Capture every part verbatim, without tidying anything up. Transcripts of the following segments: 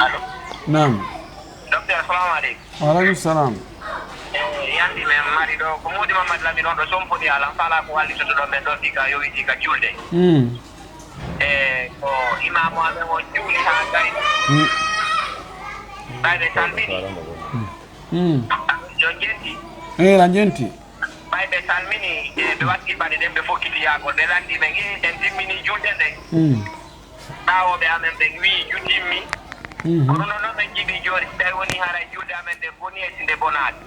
Allo. Naam. Docteur, assalamu aleykum. Wa aleykum salam. E, yandi men mari ɗo, ko Modi Mamad Lamine on ɗo Somponi Alam, fala ko wallitoto ɗon ɓen ɗon fii ka yowiti ka julde. Mm. E, ko imaamu amen o juuli haa gayni. Mm. Ɓay ɓe salmini. Mm. Yo jenti. E, la jenti. Ɓay ɓe salmini, e, ɓe watti paɗe ɗen, ɓe fokkiti yaagol. Ɓe lanndi men, e, en timmini julde nden. Mm. Ɓaawo ɓe amen ɓen wi'i, "Ju timmi." Mhm. Kono non, non ɓe jiɓi jooni, si tawi woni haray julde amen nde boni e si nde bonaali.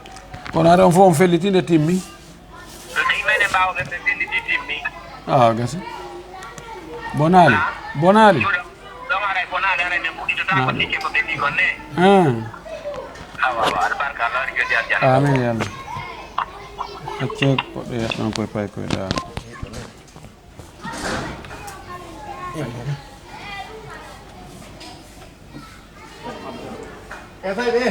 Kono haray on fof on felliti nde timmi? Ɗum tawi menen ɓaawo ɓe ɓe felliti timmi. Ah, gasi. Bonaali? Ah? Bonaali? Julde ɗon haray bonaali, haray min puɗɗitotaako. Ah. Sikke ko ɓe mbii kon ne. Ah. Awa, awa, albarka, Allah waɗi joddi aljanna. Amin, ya Allah. Accee ko ɓe ɗon koye pay koye ɗaa. E fay ɓe.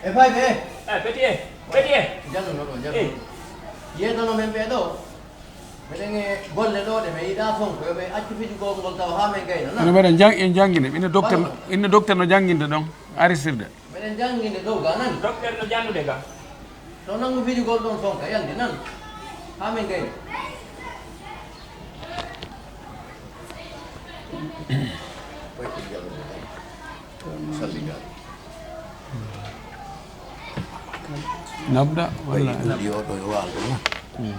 E fay ɓe. Eh, petit, eh, petit, eh. Jannuno ɗo, jannuno. Eh. Yeedano men ɓe ɗo. Meɗen e golle ɗo ɗe, ɓe yiɗa fonko, yo ɓe accu fijugol ngol taw haa men gayna, na? Ene mbaɗa jang-, en janngine. Ine docteur, ine docteur no jannginde ɗon, arisirde. Meɗen jannginde dow ga, nani? Docteur no janndude ga. To nangu fijugol ɗon fonka, yandi nan. Haa men gayni. Salli ga. Nabda, walla? Yo ɗo, yo waal ɗo, na? Mm.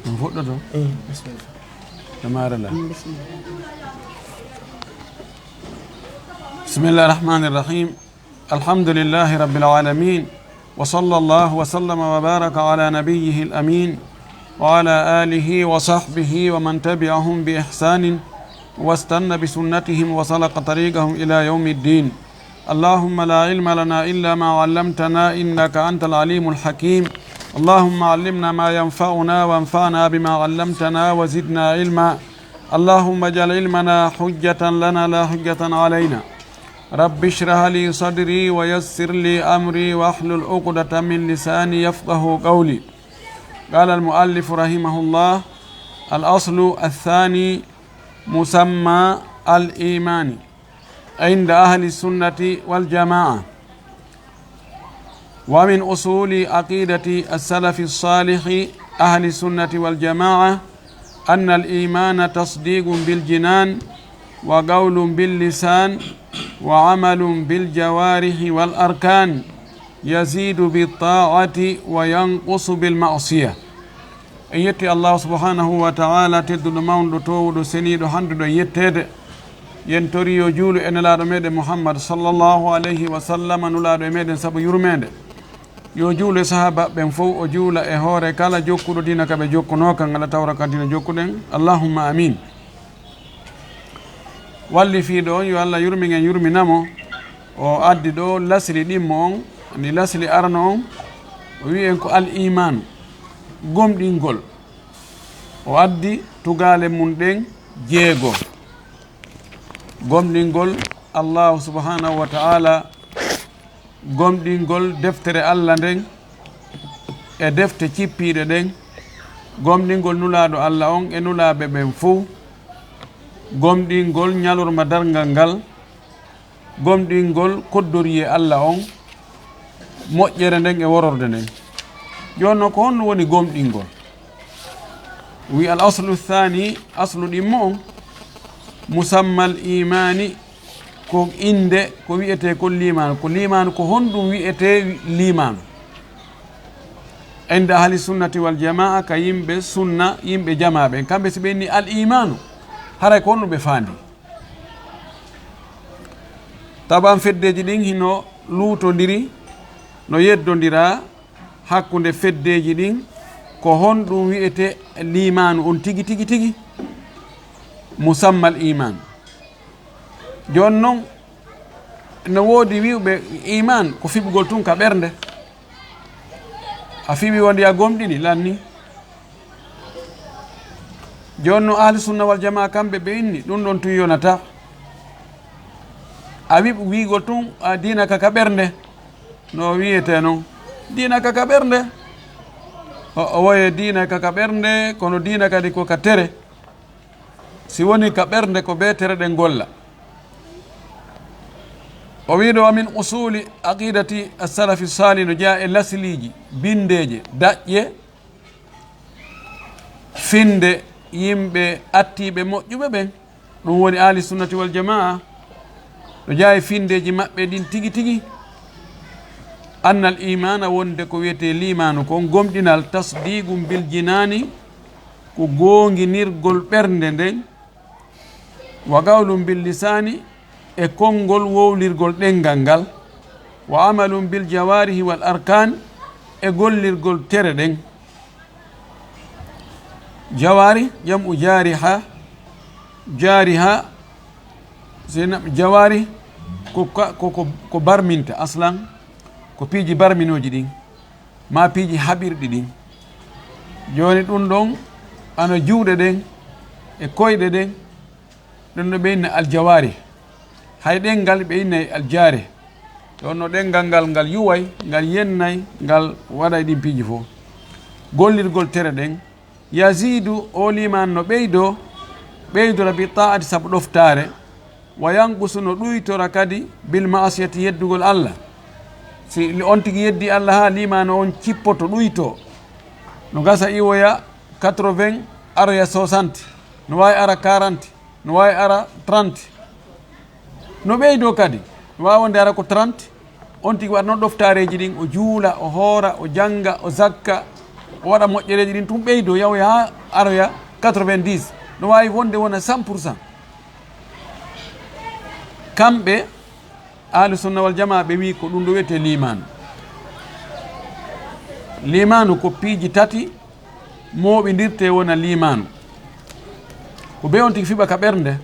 On fuɗɗoto? Tamarallah. بسم الله الرحمن الرحيم. الحمد لله رب العالمين، وصلى الله وسلم وبارك على نبيه الأمين وعلى آله وصحبه ومن تبعهم بإحسان واستن بسنتهم وسلك طريقهم إلى يوم الدين. اللهم لا علم لنا إلا ما علمتنا إنك أنت العليم الحكيم. اللهم علمنا ما ينفعنا وانفعنا بما علمتنا وزدنا علما. اللهم اجعل علمنا حجة لنا لا حجة علينا. رب اشرح لي صدري ويسر لي أمري واحلل عقدة من لساني يفقه قولي. قال المؤلف رحمه الله: الأصل الثاني مسمى الإيمان عند أهل السنة والجماعة. ومن أصول عقيدة السلف الصالح أهل السنة والجماعة أن الإيمان تصديق بالجنان وقول باللسان وعمل بالجوارح والأركان يزيد بالطاعة وينقص بالمعصية. En yetti Allahu subhanahu wa ta'ala, tedduɗo, mawnuɗo, toowuɗo, seniiɗo, handuɗo e yetteede. Yen tori yo juulu e Nelaaɗo meɗen Muhammad sallallahu alayhi wa sallam, Nulaaɗo e meɗen sabu yurmeende. Yo juulu e sahaabaaɓe ɓen fow, o juula e hoore kala jokkuɗo diina ka ɓe jokkunoo kan, ala tawra ka diina jokkuɗen. Allahumma amin. Wallifiiɗo on, yo Allah yurmin en, yurmina mo, o addi ɗo lasli ɗimmo on, ni lasli arano on, o wi'i en ko al imaanu, gomɗingol. O addi tugaale mum ɗen jeego. Gomɗingol Allahu subhanahu wa ta'ala, gomɗingol deftere Allah nden e defte cippiiɗe ɗen, gomɗingol Nulaaɗo Allah on e nulaaɓe ɓen fow, gomɗingol ñalorma darngal ngal, gomɗingol koddoriyee Allah on, moƴƴere nden e wororde nden. Jooni non, ko honno woni gomɗingol? Wi al aslu thani, aslu ɗimmo on, musammal imaani, ko innde, ko wi'etee ko liimaanu. Ko liimaanu, ko honɗum wi'etee liimaanu? Inda ahli sunnati wal jamaa, ka yimɓe sunna, yimɓe jamaa ɓen. Kamɓe si ɓe inni al imaanu, haray ko honɗum ɓe faandi? Taban feddeeji ɗin hino luutondiri, no yeddondira hakkunde feddeeji ɗin, ko honɗum wi'etee liimaanu on tigi, tigi, tigi? Musammal iman. Jooni non, no woodi wi'uɓe iman ko fiɓugol tun ka ɓernde. A fiɓi wonde a gomɗini, lanni. Jooni no ahli sunna wal jamaa kamɓe ɓe inni, ɗum ɗon tun yonataa. A wi-, wiigol tun, a diina ka ka ɓernde. No wiyetee non? Diina ka ka ɓernde. O, o woye diina ka ka ɓernde, kono diina kadi ko ka tere. Si woni ka ɓernde, ko bee tere ɗen golla. O wii ɗo, "Wa min usuli aqidati as-salafi salih", no jeyaa e lasiliiji, binndeeje, daƴƴe, finde yimɓe attiiɓe moƴƴuɓe ɓen, ɗum woni ahli sunnati wal jamaa, no jeyaa e findeeji maɓɓe ɗin tigi tigi, annal imaana, wonde ko wiyetee liimaanu kon, gomɗinal, tasdiqum bil jinaani, ko goonginirgol ɓernde nden, wa qawlun bil lisaani, e konngol wowlirgol ɗenngal ngal, wa amalun bil jawaarihi wal arkaan, e gollirgol tere ɗen. Jawaari, jam'u jaariha, jaariha, sina jawaari ko ka-, ko, ko, ko barminta, aslan ko piiji barminooji ɗin, maa piiji haɓirɗi ɗin. Jooni ɗum ɗon, ana juuɗe ɗen e koyɗe ɗen, ɗum ɗo ɓe inna aljawaari. Hay ɗenngal ɓe innay aljaare. Ɗon no ɗenngal ngal, ngal yuway, ngal yennay, ngal waɗay ɗin piiji fof. Gollirgol tere ɗen, yaziidu, o liimaan no ɓeydoo, ɓeydora bi taa'ati sabu ɗoftaare, wa yanqusu, no ɗuytora kadi bil ma'asiyati, yeddugol Alla. Si on tigi yeddi Alla haa liimaan on cippoto, ɗuytoo, no gasa iwoya quatre-vingts, aroya soixante, no waawi ara quarante, no waawi ara trente. No ɓeydoo kadi, no waawi wonde ara ko trente, on tigi waɗa noon ɗoftaareeji ɗin, o juula, o hoora, o jannga, o zakka, o waɗa moƴƴereeji ɗin, tun ɓeydoo, yahoya haa aroya quatre-vingt-dix, no waawi wonde wona cent pour cent. Kamɓe, Ahlu Sunna wal Jamaa, ɓe wi'i ko ɗum ɗo wiyetee liimaanu. Liimaanu ko piiji tati mooɓindirtee wona liimaanu. Ko bee on tigi fiɓa ka ɓernde,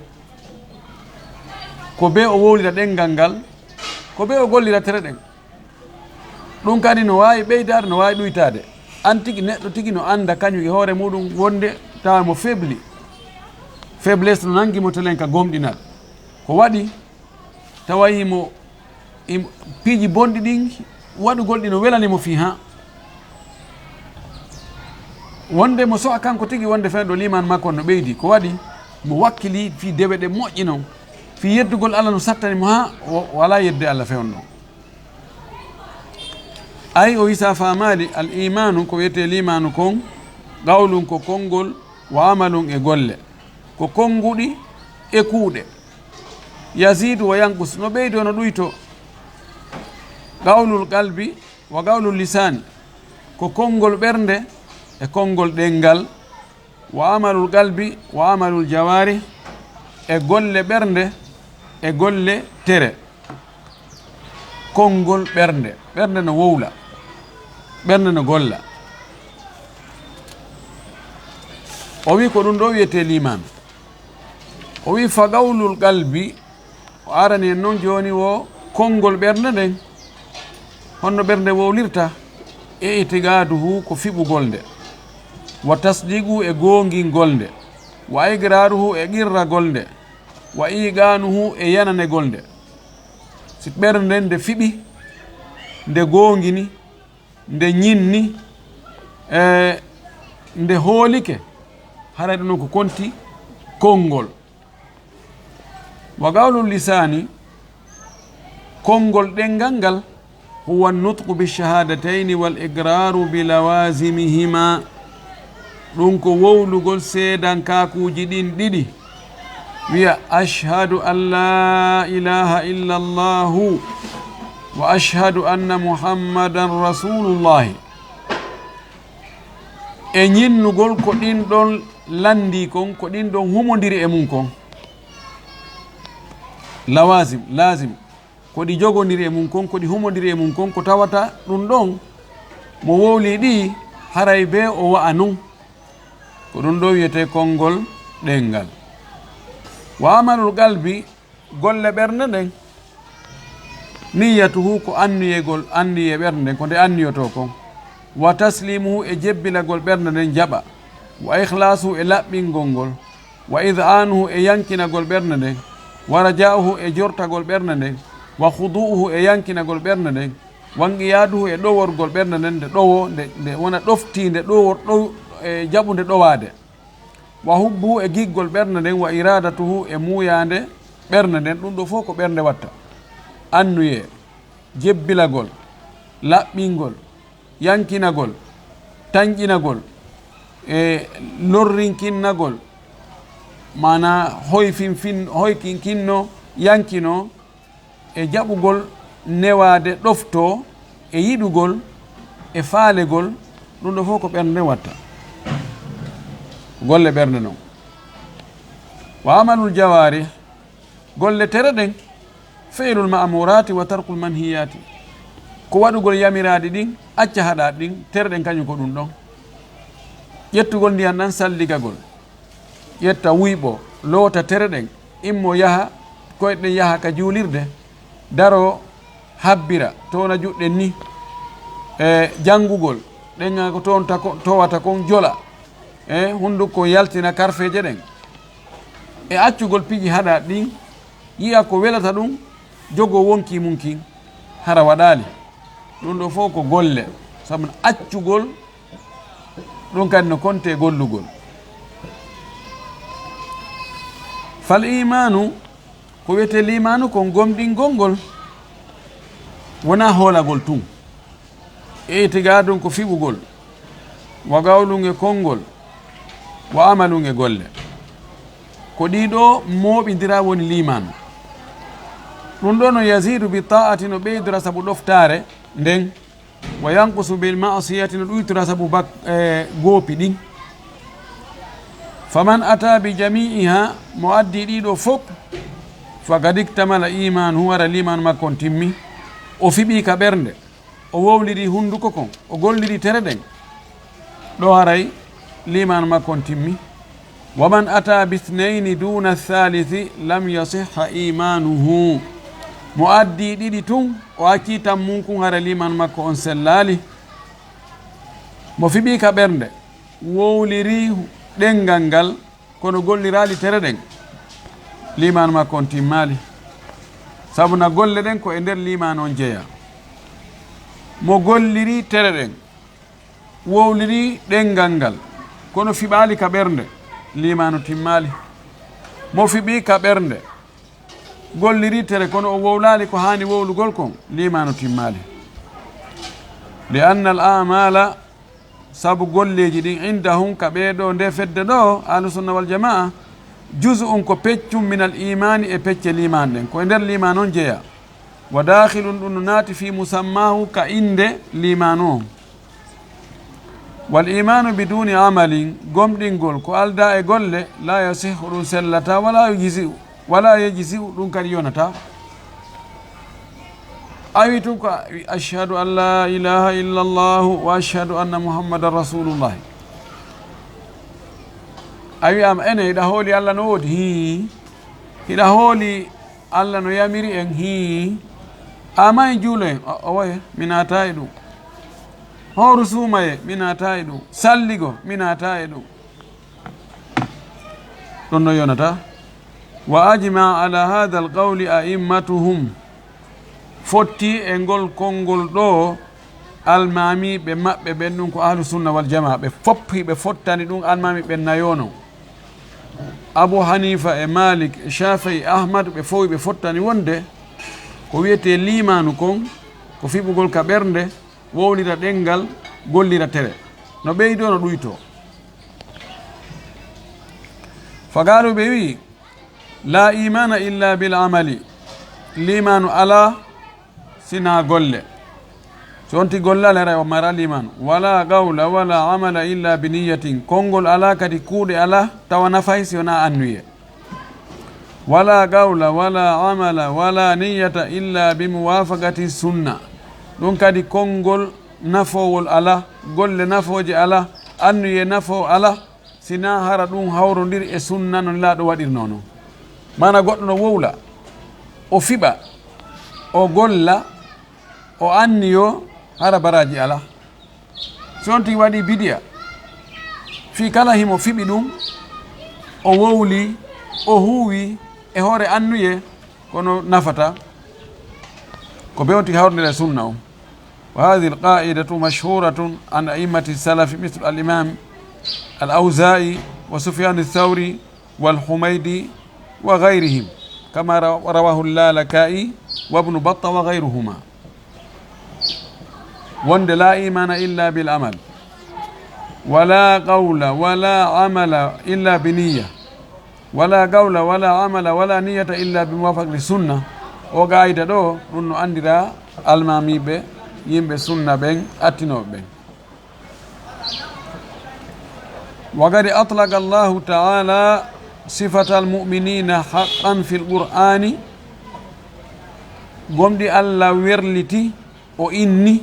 ko bee o wowlira ɗenngal ngal, ko bee o gollira tere ɗen. Ɗum kadi no waawi ɓeydaade, no waawi ɗuytaade. An tigi, neɗɗo tigi no annda kañum e hoore muuɗum wonde tawa mo febli. Faiblesse no nanngi mo telen ka gomɗinal. Ko waɗi tawa himo, himo, piiji bonɗi ɗin, waɗugol ɗi no welani mo fii haa. Wonde mo so'a kanko tigi wonde fewndo liimaan makko no ɓeydi. Ko waɗi mo wakkili fii dewe ɗe moƴƴi non. Fii yeddugol Alla no sattani mo haa o, o alaa yedde Alla fewndo. Ay, o wii si a faamaali, al iimaanu, ko wiyetee liimaanu kon, qawlun, ko konngol, wa amalun, e golle, ko konnguɗi e kuuɗe. Yaziidu wa yanqus, no ɓeydoo, no ɗuytoo. Qawlul qalbi wa qawlul lisaani, ko konngol ɓernde e konngol ɗenngal. Wa amalul qalbi wa amalul jawaarih, e golle ɓernde e golle tere. Konngol ɓernde, ɓernde no wowla, ɓernde no golla. O wii ko ɗum ɗo wiyetee liimaan. O wii fa qawlul qalbi, o arani en non jooni wo konngol ɓernde nden. Honno ɓernde wowlirta? I'tiqaaduhu, ko fiɓugol nde, wa tasdiiquhu, e goongingol nde, wa iqraaruhu, e qirragol nde, wa iiqaanuhu, e yananegol nde. Si ɓernde nden nde fiɓi, nde goongini, nde ñinni, e nde hoolike, haray ɗum non ko konti konngol. Wa qawlul lisaani, konngol ɗenngal ngal, huwa nutqu bi shahadatayni wal iqraaru bi lawazimihima. Ɗum ko wowlugol seedankaakuuji ɗin ɗiɗi. Wiya, "Ashhadu an laa ilaaha illa Allahu wa ashhadu anna Muhammadan Rasuulullahi." E ñinnugol ko ɗin ɗon lanndii kon, ko ɗin ɗon humondiri e mum kon. Lawazim, lazim, ko ɗi jogondiri e mum kon, ko ɗi humondiri e mum kon, ko tawata ɗum ɗon mo wowlii ɗi, haray bee o wa'a non. Ko ɗum ɗo wiyetee konngol ɗenngal. Wa amalul qalbi, golle ɓernde nden, niyyatuhu, ko anniyegol, anniye ɓernde nden, ko nde anniyotoo kon. Wa taslimuhu, e jebbilagol ɓernde nden jaɓa. Wa ikhlasuhu e laɓɓingol ngol, wa id'anuhu e yankinagol ɓernde nden, wa raja'uhu e jortagol ɓernde nden, wa khudu'uhu e yankinagol ɓernde nden, wa inqiyaduhu e ɗoworgol ɓernde nden, nde ɗowo, nde, nde wona ɗoftiinde ɗowor-, ɗow-, e jaɓunde ɗowaade, wa hubbuhu e giggol ɓernde nden, wa iradatuhu e muuyaande ɓernde nden, ɗum ɗo fof ko ɓernde watta. Annuyee, jebbilagol, laɓɓingol, yankinagol, tanƴinagol, e lorrinkinnagol, maanaa hoyfinfin-, hoykinkinno, yankinoo, e jaɓugol newaade ɗoftoo, e yiɗugol, e faalegol, ɗum ɗo fof ko ɓernde watta. Golle ɓernde non. Wa amalul jawaarih, golle tere ɗen, fi'lul ma'muraati wa tarkul manhiyaati. Ko waɗugol yamiraaɗi ɗin, acca haɗaaɗi ɗin, tere ɗen kañum ko ɗum ɗon. Ƴettugol ndiyan ɗan, salligagol. Ƴetta wuyɓo, loota tere ɗen, immo yaha, koyɗe ɗen yaha ka juulirde, daroo, habbira, towna juuɗe ɗen ni. E janngugol, ɗen ko toonta ko, towata kon jola. E hunnduko yaltina karfeeje ɗen. E accugol piiji haɗaaɗi ɗin, yi'a ko welata ɗum, jogoo wonkii mun kin, hara waɗaali. Ɗum ɗoo fof ko golle, sabu accugol ɗum kadi no kontee gollugol. Fal iimaanu, ko wiyetee liimaanu kon gomɗingol ngol, wonaa hoolagol tun. E itiqaadun ko fiɓugol, wa qawlun e konngol, wa amalun e golle. Ko ɗii ɗoo mooɓindiraa woni liimaanu. Ɗum ɗoo no yaziidu bi taa'ati, no ɓeydora sabu ɗoftaare nden, wa yanqusu bil ma'siyati, no ɗuytora sabu bak-, e, goopi ɗin. Faman ata bi jami'iha, mo addi ɗii ɗoo fof, faqad iktamala imanuhu, hara liimaanu makko on timmi. O fiɓii ka ɓernde, o wowlirii hunnduko kon, o gollirii tere ɗen, ɗoo haray liimaanu makko on timmi. Wa man ata bithnayni duna thalisi lam yasihha imanuhu. Mo addi ɗiɗi tun, o accii tammunkun, hara liimaanu makko on sellaali. Mo fiɓii ka ɓernde, wowlirii ɗenngal ngal, kono golliraali tere ɗen, liimaanu makko on timmaali. Sabu na golle ɗen ko e nder liimaanu on jeyaa. Mo gollirii tere ɗen, wowlirii ɗenngal ngal, kono fiɓaali ka ɓernde, liimaanu timmaali. Mo fiɓii ka ɓernde, gollirii tere, kono o wowlaali ko haani wowlugol kon, liimaanu timmaali. Li anna al amala, sabu golleeji ɗin, indahum, ka ɓee ɗoo, nde fedde ɗoo, Ahlu Sunna wal Jamaa, juz'un, ko peccum, min al imaani, e pecce liimaan ɗen, ko e nder liimaan on jeyaa. Wa daakhilun, ɗum no naati, fi musammaahu, ka innde liimaanu on. Wal imaanu biduuni amalin, gomɗingol ko aldaa e golle, laa yasihhu, ɗum sellataa, walaa yujzi'u, walaa yujzi'u, ɗum kadi yonataa. A wi tun ko a wi, "Ashhadu an laa ilaaha illa Allahu wa ashhadu anna Muhammadan Rasulullah." A wi'aama, "Ene, hiɗa hooli Alla no woodi?" Hii. "Hiɗa hooli Alla no yamiri en?" Hii. "A maayi juulo en?" "O, owoye, mi naataa e ɗum." "Hooru suumaye?" "Mi naataa e ɗum." "Salligo?" "Mi naataa e ɗum." Ɗum no yonata. Wa ajma ala hadha alqawli a'immatuhum. Fotti e ngol konngol ɗoo almaamiiɓe maɓɓe ɓen, ɗum ko Ahlu Sunna wal Jamaa, ɓe fof hiɓe fottani ɗum, almaami ɓen nayo non. Abu Hanifa e Malik e Shafi'i e Ahmad, ɓe fof hiɓe fottani wonde ko wiyetee liimaanu kon, ko fiɓugol ka ɓernde, wowlira ɗenngal, gollira tere. No ɓeydoo, no ɗuytoo. Faqaalu, ɓe wi'i, "Laa iimaana illa bil amali." Liimaanu alaa sinaa golle. So wonti golle alaa, haray o maraa liimaanu. "Walaa qawla walaa amala illa bi niyyatin." Konngol alaa, kadi kuuɗe alaa, tawa nafay si wonaa annuyee. "Walaa qawla walaa amala walaa niyyata illa bi muwaafaqati sunna." Ɗum kadi konngol nafoowol alaa, golle nafooje alaa, annuyee nafoowo alaa, sinaa hara ɗum hawrondiri e sunna no Nelaaɗo waɗirnoo non. Maanaa goɗɗo no wowla, o fiɓa, o golla, o anniyoo, hara baraaji alaa. Si on tigi waɗii bidi'a, Fii kala himo fiɓi ɗum, o wowli, o huuwi e hoore annuye, kono nafata. Ko bewti hawrondira e sunna on. وهذه القاعدة مشهورة عن أئمة السلف مثل الإمام الأوزاعي وسفيان الثوري والحميدي وغيرهم، كما رو-، رواه اللالكائي وابن بطة وغيرهما. Wonde لا إيمان إلا بالعمل، ولا قول ولا عمل إلا بنية، ولا قول ولا عمل ولا نية إلا بموافقة السنة. O qaayida ɗo, ɗum no anndira almaamiiɓe, yimɓe sunna ɓen, attinooɓe ɓen. وقد أطلق الله تعالى صفة المؤمنين حقا في القرآن. Gomɗi Allah werliti, o inni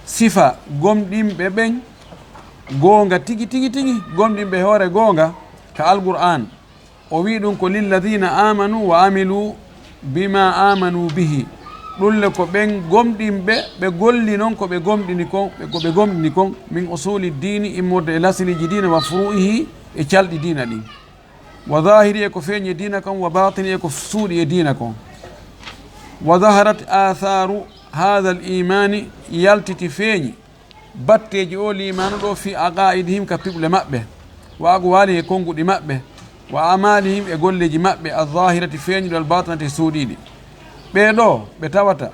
sifa gomɗinɓe ɓen goonga tigi, tigi, tigi, gomɗinɓe hoore goonga ka Alqur'aan. O wi'i ɗum ko للذين آمنوا وعملوا بما آمنوا به. Ɗum le ko ɓen gomɗinɓe, ɓe golli non ko ɓe gomɗini kon, ɓe, ko ɓe gomɗini kon, من أصول الدين, immorde e lasiliiji diina, وفروعه, e calɗi diina ɗin. وظاهره, e ko feeñi e diina kon, وباطنه, e ko suuɗi e diina kon. وظهرت آثار هذا الإيمان, yaltiti feeñi batteeji o liimaanu ɗo في عقائدهم, ka piɓle maɓɓe, وأقوالهم, e konnguɗi maɓɓe, وأعمالهم, e golleeji maɓɓe, الظاهرة, feeñuɗi, والباطنة, e suuɗiiɗi. Ɓee ɗoo, ɓe tawata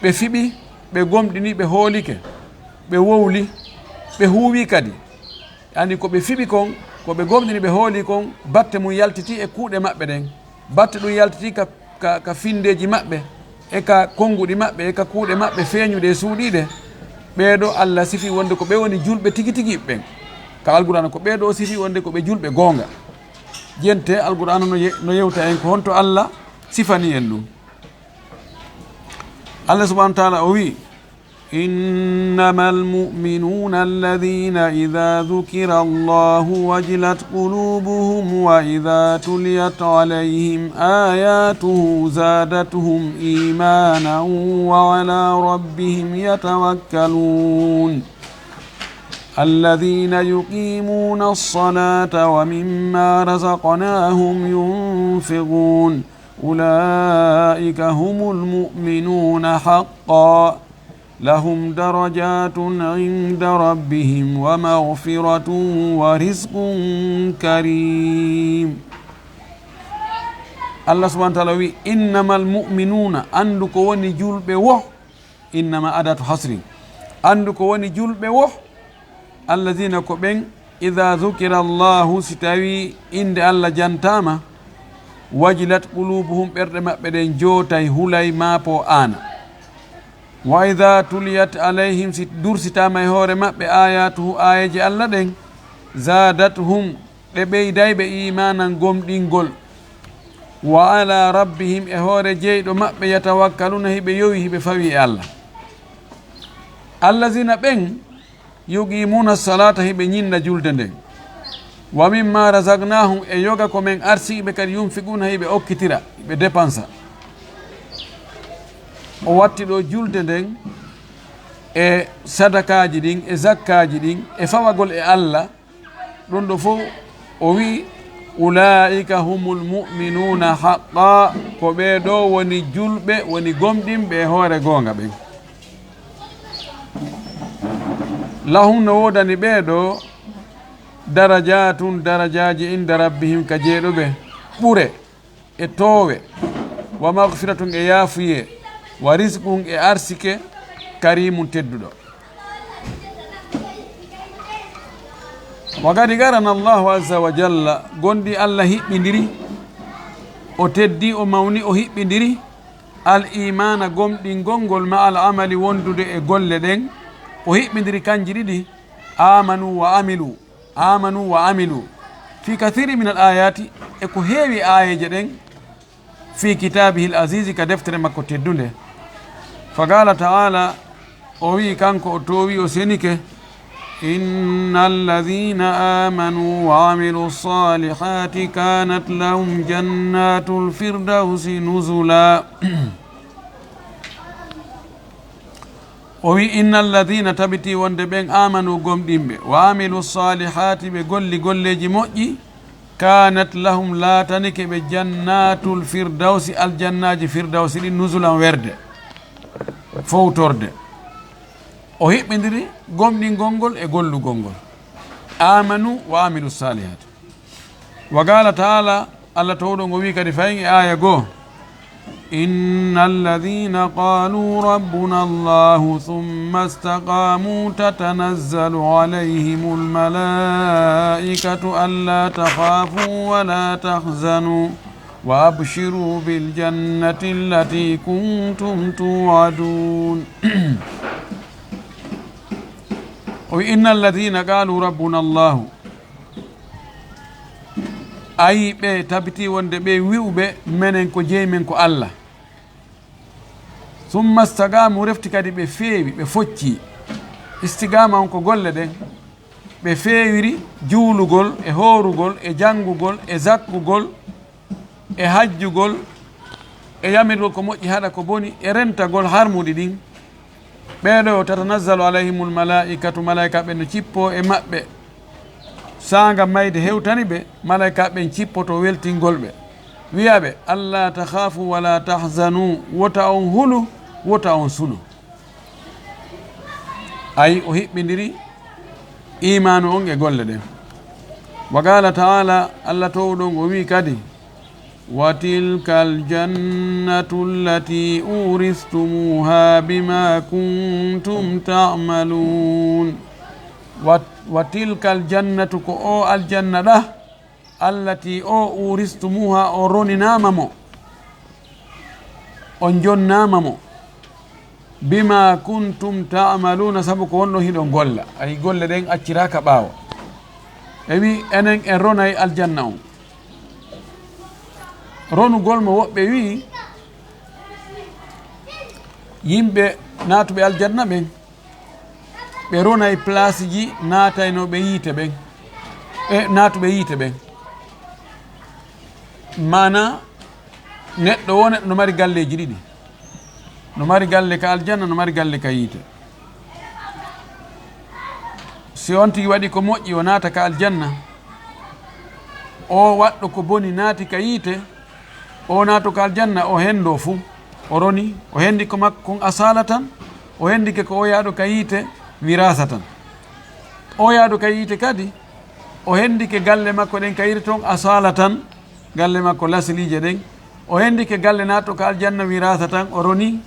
ɓe fiɓi, ɓe gomɗini, ɓe hoolike, ɓe wowli, ɓe huuwi kadi. Ani ko ɓe fiɓi kon, ko ɓe gomɗini, ɓe hooli kon, batte mum yaltiti e kuuɗe maɓɓe ɗen. Batte ɗum yaltiti ka, ka, ka finndeeji maɓɓe, e ka konnguɗi maɓɓe, e ka kuuɗe maɓɓe feeñuɗe e suuɗiiɗe. Ɓee ɗoo Allah sifi wonde ko ɓe woni julɓe tigi tigi ɓen. Ka Alqur'aana ko ɓee ɗoo sifi wonde ko ɓe julɓe goonga. Jente Alqur'aana no ye-, no yewta en ko honto Allah sifani en ɗum. Allah subhanahu wa ta'ala o wi'i, إنما المؤمنون الذين إذا ذكر الله وجلت قلوبهم وإذا تليت عليهم آياته زادتهم إيمانا وعلى ربهم يتوكلون. الذين يقيمون الصلاة ومما رزقناهم ينفقون. أولئك هم المؤمنون حقا. لهم درجات عند ربهم ومغفرة ورزق كريم. Allah subhanahu wa ta'ala wi, إنما المؤمنون, anndu ko woni julɓe wo, إنما أداة حصر, anndu ko woni julɓe wo, الذين, ko ɓen, إذا ذكر الله, si tawii innde Allah jantaama, وجلت قلوبهم, ɓerɗe maɓɓe ɗen jootay, hulay, maapo, aana. وإذا تليت عليهم, si dursitaama e hoore maɓɓe, آياته, aayeeje Allah ɗen, زادتهم, ɗe ɓeyday ɓe, إيمانا, gomɗingol. وعلى ربهم, e hoore Jeyɗo maɓɓe, يتوكلون, hiɓe yowi, hiɓe fawi e Allah. الذين, ɓen, يقيمون الصلاة, hiɓe ñinna julde nden. ومما رزقناهم, e yoga ko men arsiki ɓe kadi, ينفقون, hiɓe okkitira, hiɓe dépensa. O watti ɗo julde nden e sadakaaji ɗin, e zakkaaji ɗin, e fawagol e Allah, ɗum ɗo fof o wi'i, أولئك هم المؤمنون حقا, ko ɓee ɗoo woni julɓe, woni gomɗinɓe e hoore goonga ɓen. لهم, no woodani ɓee ɗoo, درجات, darajaaji, عند ربهم, ka Jeyɗo ɓe, ɓure e toowe, ومغفرة, e yaafuyee, ورزق, e arsike, كريم, tedduɗo. وقد قرن الله عز وجل, gonɗi Allah hiɓɓindiri, o teddi, o mawni, o hiɓɓindiri, الإيمان, gomɗingol ngol, مع العمل, wondude e golle ɗen, o hiɓɓindiri kanji ɗiɗi, آمنوا وعملوا. آمنوا وعملوا في كثير من الآيات, e ko heewi aayeeje ɗen, في كتابه العزيز, ka deftere makko teddunde. فقال تعالى, o wi'i kanko o toowi, o senike, إن الذين آمنوا وعملوا الصالحات كانت لهم جنات الفردوس نزلا. O wi, "Inna alladhina", tabiti wonde ɓen, "amanu", gomɗinɓe, "wa amilu salihati", ɓe golli golleeji moƴƴi, "kanat lahum", laatanike ɓe, "jannatul firdawsi", aljannaaji firdawsi ɗin, "nuzulan", werde, fowtorde. O hiɓɓindiri gomɗingol ngol e gollugol ngol. "Amanu wa amilu salihati." Wa qala ta'ala, Allah towɗo ngo wi kadi fayin e aya goo, "Inna alladhina qalu rabbuna Allahu thumma istaqamu tatanazzalu alayhimul malaikatu alla takhafu wa la tahzanu wa abshiru bil jannati allati kuntum tu'adun." O wi, "Inna alladhina qalu rabbuna Allahu." Ayi, ɓe tabiti wonde ɓe wi'uɓe, "Menen ko jeyi men ko Allah." "Summa istaqamu", refti kadi ɓe feewi, ɓe focci. Istiqama on ko golle ɗen. Ɓe feewiri juulugol, e hoorugol, e janngugol, e zakkugol, e hajjugol, e yamirgol ko moƴƴi, haɗa ko boni, e rentagol harmuɗi ɗin. Ɓee ɗoo, "tatanazzalu alayhimul malaa'ikatu", malaa'ika ɓen no cippoo e maɓɓe. Saanga mayde hewtani ɓe, malaa'ika ɓen cippoto weltingol ɓe. Wi'a ɓe, "Alla takhaafu wa la tahzanu", wota on hulu, wota on suno. Ay, o hiɓɓindiri iimaanu on e golle ɗen. Wa qaala ta'aala, Alla toowɗo on o wi'i kadi, "Wa tilkal jannatu allati uuristumuuha bima kuntum ta'maluun." Wa, wa tilkal jannatu, ko o aljanna ɗa, allati o uuristumuuha, o roninaama mo, o jonnaama mo, bima kuntum ta'maluuna, sabu ko wonɗon hiɗon golla. Ay, golle ɗen acciraaka ɓaawo. E wi, enen en ronay aljanna on. Ronugol mo, woɓɓe wi'i, yimɓe naatuɓe aljanna ɓen, ɓe ronay placeji naataynooɓe yiite ɓen, e naatuɓe yiite ɓen. Maana, neɗɗo wo neɗɗo no mari galleeji ɗiɗi. No mari galle ka aljanna, no mari galle ka yiite. Si on tigi waɗi ko moƴƴi, o naata ka aljanna, o waɗɗo ko boni naati ka yiite, o naato ka aljanna, o henndo fu, o roni, o hendi ko makko kon asalatan, o hendike ko o yaaɗo ka yiite wirasatan. O yaaɗo ka yiite kadi, o hendike galle makko ɗen ka yiite ton asalatan, galle makko lasiliije ɗen. O hendike galle naatɗo ka aljanna wirasatan, o roni,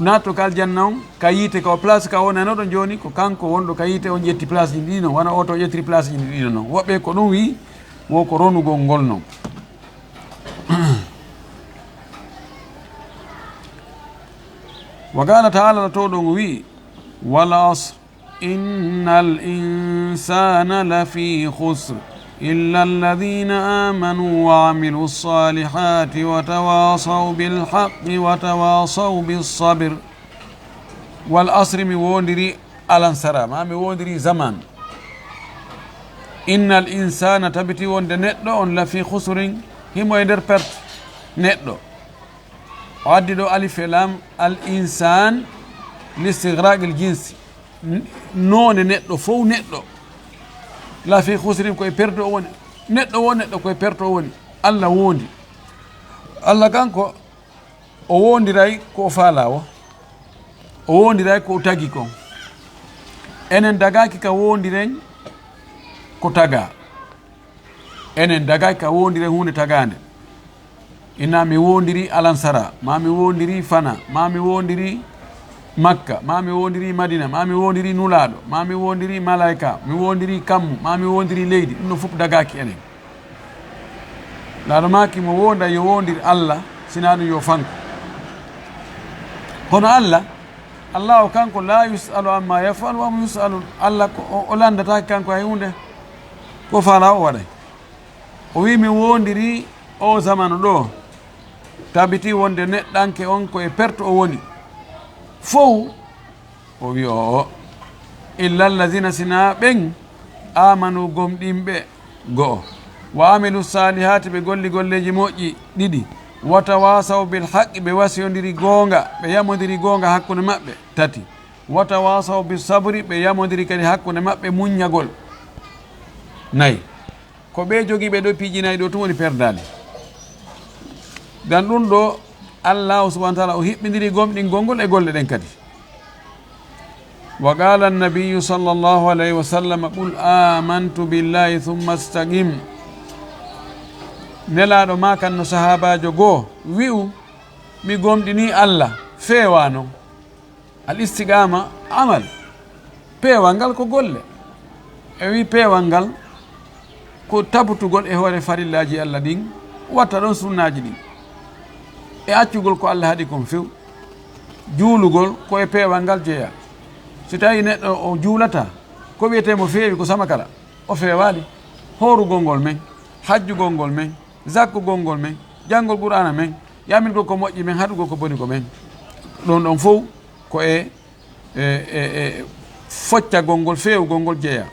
naatɗo ka aljanna on ka yiite, ka o place ka o nanoɗo jooni, ko kanko wonɗo ka yiite, on ƴetti placeji ɗiɗi non, wano oto ƴettiri placeji ɗiɗi non. Woɓɓe ko ɗum wi'i, wo ko ronugol ngol non. Wa qaala ta'aala, no towɗo ngu wi'i, "Wal asr, innal insaana lafii khusr, illa alladhiina aamanuu wa amilus saalihaati wa tawaasaw bil haqqi wa tawaasaw bis sabr." Wal asri, mi woondiri alansara, maa mi woondiri zaman. Innal insaana, tabiti wonde neɗɗo on, lafii khusrin, himo e nder perte. Neɗɗo. O addi ɗo alif e lam, al insaan, listighraqil jinsi. N-, noone neɗɗo, fow neɗɗo. Lafii khusrin, ko e perte o woni. Neɗɗo wo neɗɗo, ko e perte o woni. Alla woondi. Alla kanko, o woondiray ko o faalaa wo. O woondiray ko o tagi kon. Enen dagaaki ka woondiren ko tagaa. Enen dagaaki ka woondiren huunde tagaande. Ina mi woondiri alansara, maa mi woondiri fana, maa mi woondiri Makka, maa mi woondiri Madina, maa mi woondiri Nulaaɗo, maa mi woondiri malaayka, mi woondiri kammu, maa mi woondiri leydi. Ɗum ɗo fof dagaaki enen. Laaɗo maaki mo woonda yo woondir Alla, sinaa ɗum yo fanko. Kono Alla, Alla o kanko, "Laa yus'alu amma yaf'alu wa hum yus'alun." Alla ko o, o lanndataake kanko hay huunde. Ko faalaa o waɗay. O wi'i, "Mi woondiri o zamanu ɗo." Tabiti wonde neɗɗanke on ko e perte o woni. Fow o wi'i, "O'o." "Illa allazina", sinaa ɓen, "amanu", gomɗinɓe, go'o, "wa amilu salihaati", ɓe golli golleeji moƴƴi, ɗiɗi, "wa tawasaw bil haqqi", ɓe wasiyondiri goonga, ɓe yamondiri goonga hakkunde maɓɓe, tati, Wa tawasaw bi sabri, ɓe yamodiri kadi hakkunde maɓɓe muññagol. Nayi. Ko ɓe jogiiɓe ɗo piiji nayi ɗo tun woni perdaali. Ngam ɗun ɗo, Allaahu subhaanahu wa ta'aalaa o hiɓɓindiri gomɗingol ngol e golle ɗen kadi. Wa qaala annabiyyu sallallaahu alayhi wa sallam, "Qul aamantu billaahi summa istaqim." Nelaaɗo maakanno sahaabaajo goo, wi'u, "Mi gomɗinii Alla, feewaa non." Al istiqaama amal, peewal ngal ko golle. E wi peewal ngal ko tabutugol e hoore farillaaji Alla ɗin, watta ɗon sunnaaji ɗin. E accugol ko Alla haɗi kon few. Juulugol ko e peewal ngal jeyaa. Si tawii neɗɗo o juulataa, ko wi'etee mo feewi ko samakara, o feewaali. Hoorugol ngol men, hajjugol ngol men, zakkugol ngol men, janngol Qur'aana men, yamirgol ko moƴƴi men, haɗugol ko boni ko men. Ɗon ɗon fow ko e, e, e, e foccagol ngol, feewugol ngol jeyaa.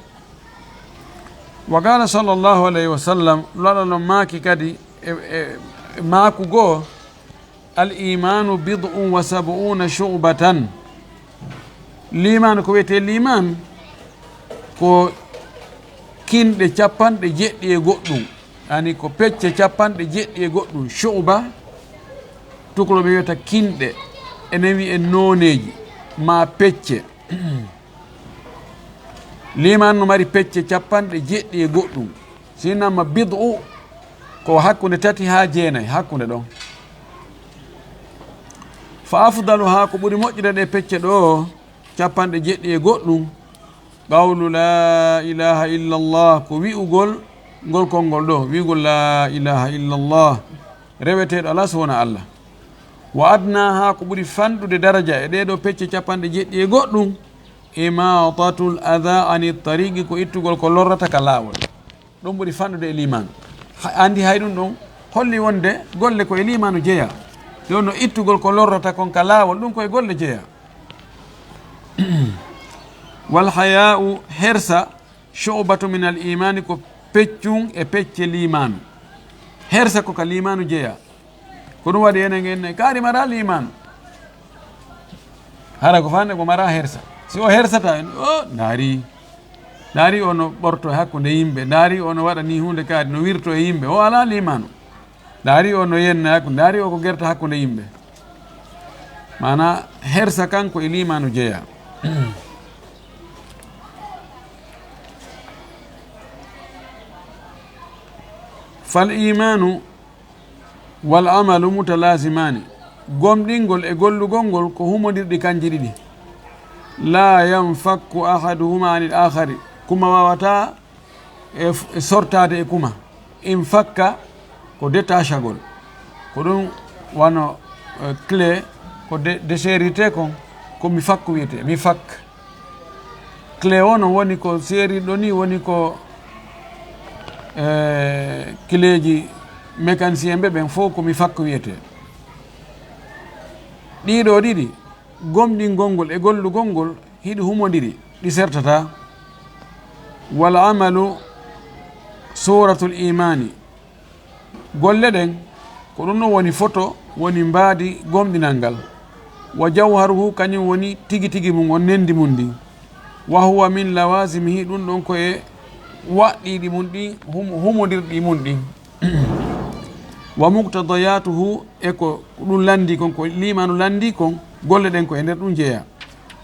Wa qaala sallallaahu alayhi wa sallam, Nulaaɗo on maaki kadi e, e, e maaku goo, "Al iimaanu bid'un wa sab'uuna shu'batan." Liimaanu, ko wi'etee liimaanu, ko kinɗe capanɗe jeɗɗi e goɗɗum, yani ko pecce capanɗe jeɗɗi e goɗɗum, shu'ba, tukulooɓe wi'ata kinɗe, enen wi'en nooneeji, maa pecce. Liimaan no mari pecce capanɗe jeɗɗi e goɗɗum. Si innama bid'u, ko hakkunde tati haa jeenay, hakkunde ɗon. Fa afdaluhaa, ko ɓuri moƴƴude ɗe pecce ɗo, capanɗe jeɗɗi e goɗɗum, qawlu laa ilaaha illallah, ko wi'ugol ngol konngol ɗo, wi'ugol laa ilaaha illallah, reweteeɗo alaa so wonaa Alla. Wa adnaahaa, ko ɓuri fanɗude daraja e ɗee ɗoo pecce capanɗe jeɗɗi e goɗɗum, imaatatul adaa ani tariqi, ko ittugol ko lorrata ka laawol. Ɗum ɓuri fanɗude e liimaanu. Ha, anndi hay ɗum ɗon holli wonde golle ko e liimaanu jeyaa. Ɗum no ittugol ko lorrata kon ka laawol, ɗum ko e golle jeyaa. Wal hayaa'u, hersa, shu'batu min al iimaani, ko peccun e pecce liimaanu. Hersa ko ka liimaanu jeyaa. Ko ɗum waɗi enen en ne, kaari maraa liimaanu. Hara ko fande ko maraa hersa. Si o hersata en, o ndaari. Ndaari o no ɓorto e hakkunde yimɓe. Ndaari o no waɗa ni huunde kaari, no wirto e yimɓe. O alaa liimaanu. Ndaari o no yenna hakkunde. Ndaari o ko gerta hakkunde yimɓe. Maanaa hersa kan ko e liimaanu jeyaa. Fal iimaanu wal amalu mutalazimaani. Gomɗingol e gollugol ngol ko humondirɗi kanji ɗiɗi. Laa yanfakku ahaduhuma anil aakhari. Kuma waawataa e f-, e sortaade e kuma. Infakka ko detachagol. Ko ɗum wano, eh, clé ko de-, déchirité kon, ko mi fakku wiyetee, mi fak. Clé o no woni ko seerirɗo ni, woni ko, eh, cléji mécanicien ɓe ɓen fof ko mi fakku wiyetee. Ɗii ɗoo ɗiɗi, gomɗingol ngol e gollugol ngol hiɗi humondiri, ɗi sertataa. Wal amalu suratul imaani. Golle ɗen, ko ɗum ɗon woni foto, woni mbaadi gomɗinal ngal. Wa jawharuhu, kañum woni tigi tigi mum on, nendi mum ndin. Wa huwa min lawazimihi, ɗum ɗon ko e waɗɗiiɗi mum ɗin, hum-, humondirɗi mum ɗin. Wa muqtadayatuhu, e ko ɗum lanndii kon, ko liimaanu lanndii kon, golle ɗen ko e nder ɗum jeyaa.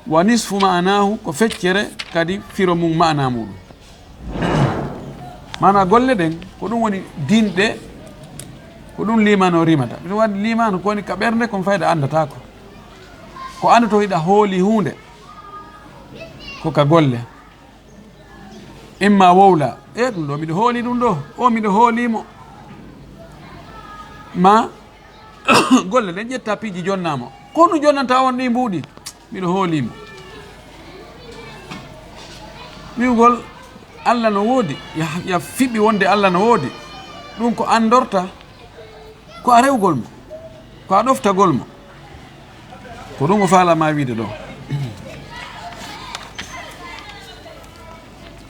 Wa nisfu ma'anahu, ko feccere kadi firo mum, ma'anaa muɗum. Maanaa golle ɗen, ko ɗum woni dinɗe, ko ɗum liimaanu o rimata. Ɗum waɗi liimaanu ko woni ka ɓernde, kon fayda anndataako. Ko anndotoo hiɗa hooli huunde, ko ka golle. Imma wowla, e ɗum ɗo miɗo hooli ɗum ɗo, o miɗo hooli mo. Ma golle ɗen ƴetta piiji jonnaa mo. Ko ɗum jonnanta on ɗi mbuuɗi? Miɗo hooli mo. Wi'ugol Alla no woodi, ya, ya fiɓi wonde Alla no woodi. Ɗum ko anndorta, ko a rewgol mo, ko a ɗoftagol mo. Ko ɗum o faalaa ma wiide ɗo.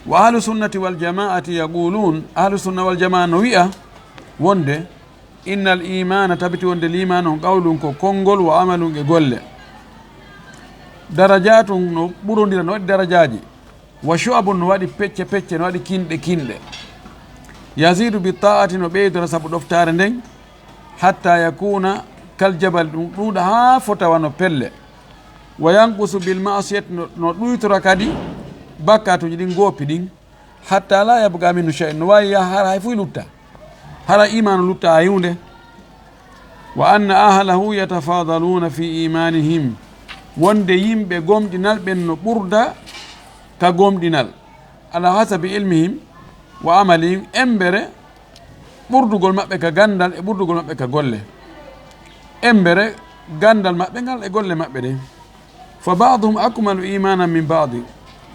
Wa ahlu sunnati wal jamaati yaquluun, ahlu sunna wal jamaa no wi'a wonde, innal iimaana, tabiti wonde liimaan on, qawlun ko konngol, wa amalun e golle. Darajatun no ɓurondira, no waɗi darajaaji. Wa shu'abun no waɗi pecce pecce, no waɗi kinɗe kinɗe. Yazidu bi ta'ati no ɓeydora sabu ɗoftaare nden. Hatta yakuna kal jabal, ɗum ɗuuɗa haa fota wano pelle. Wa yanqusu bil ma'siyati no, no ɗuytora kadi bakkatuuji ɗin, goppi ɗin. Hatta la yabqa minhu shay'un, no waawi yaha hara hay fof lutta, hara imaanu lutta hay huunde. Wa anna ahlahu yatafadaluna fi imanihim, wonde yimɓe gomɗinal ɓen no ɓurda ka gomɗinal, ala hasabi ilmihim wa amalihim, embere ɓurdugol maɓɓe ka gandal e ɓurdugol maɓɓe ka golle, embere gandal maɓɓe ngal e golle maɓɓe ɗen. Fa ba'duhum akmalu imanan min ba'di,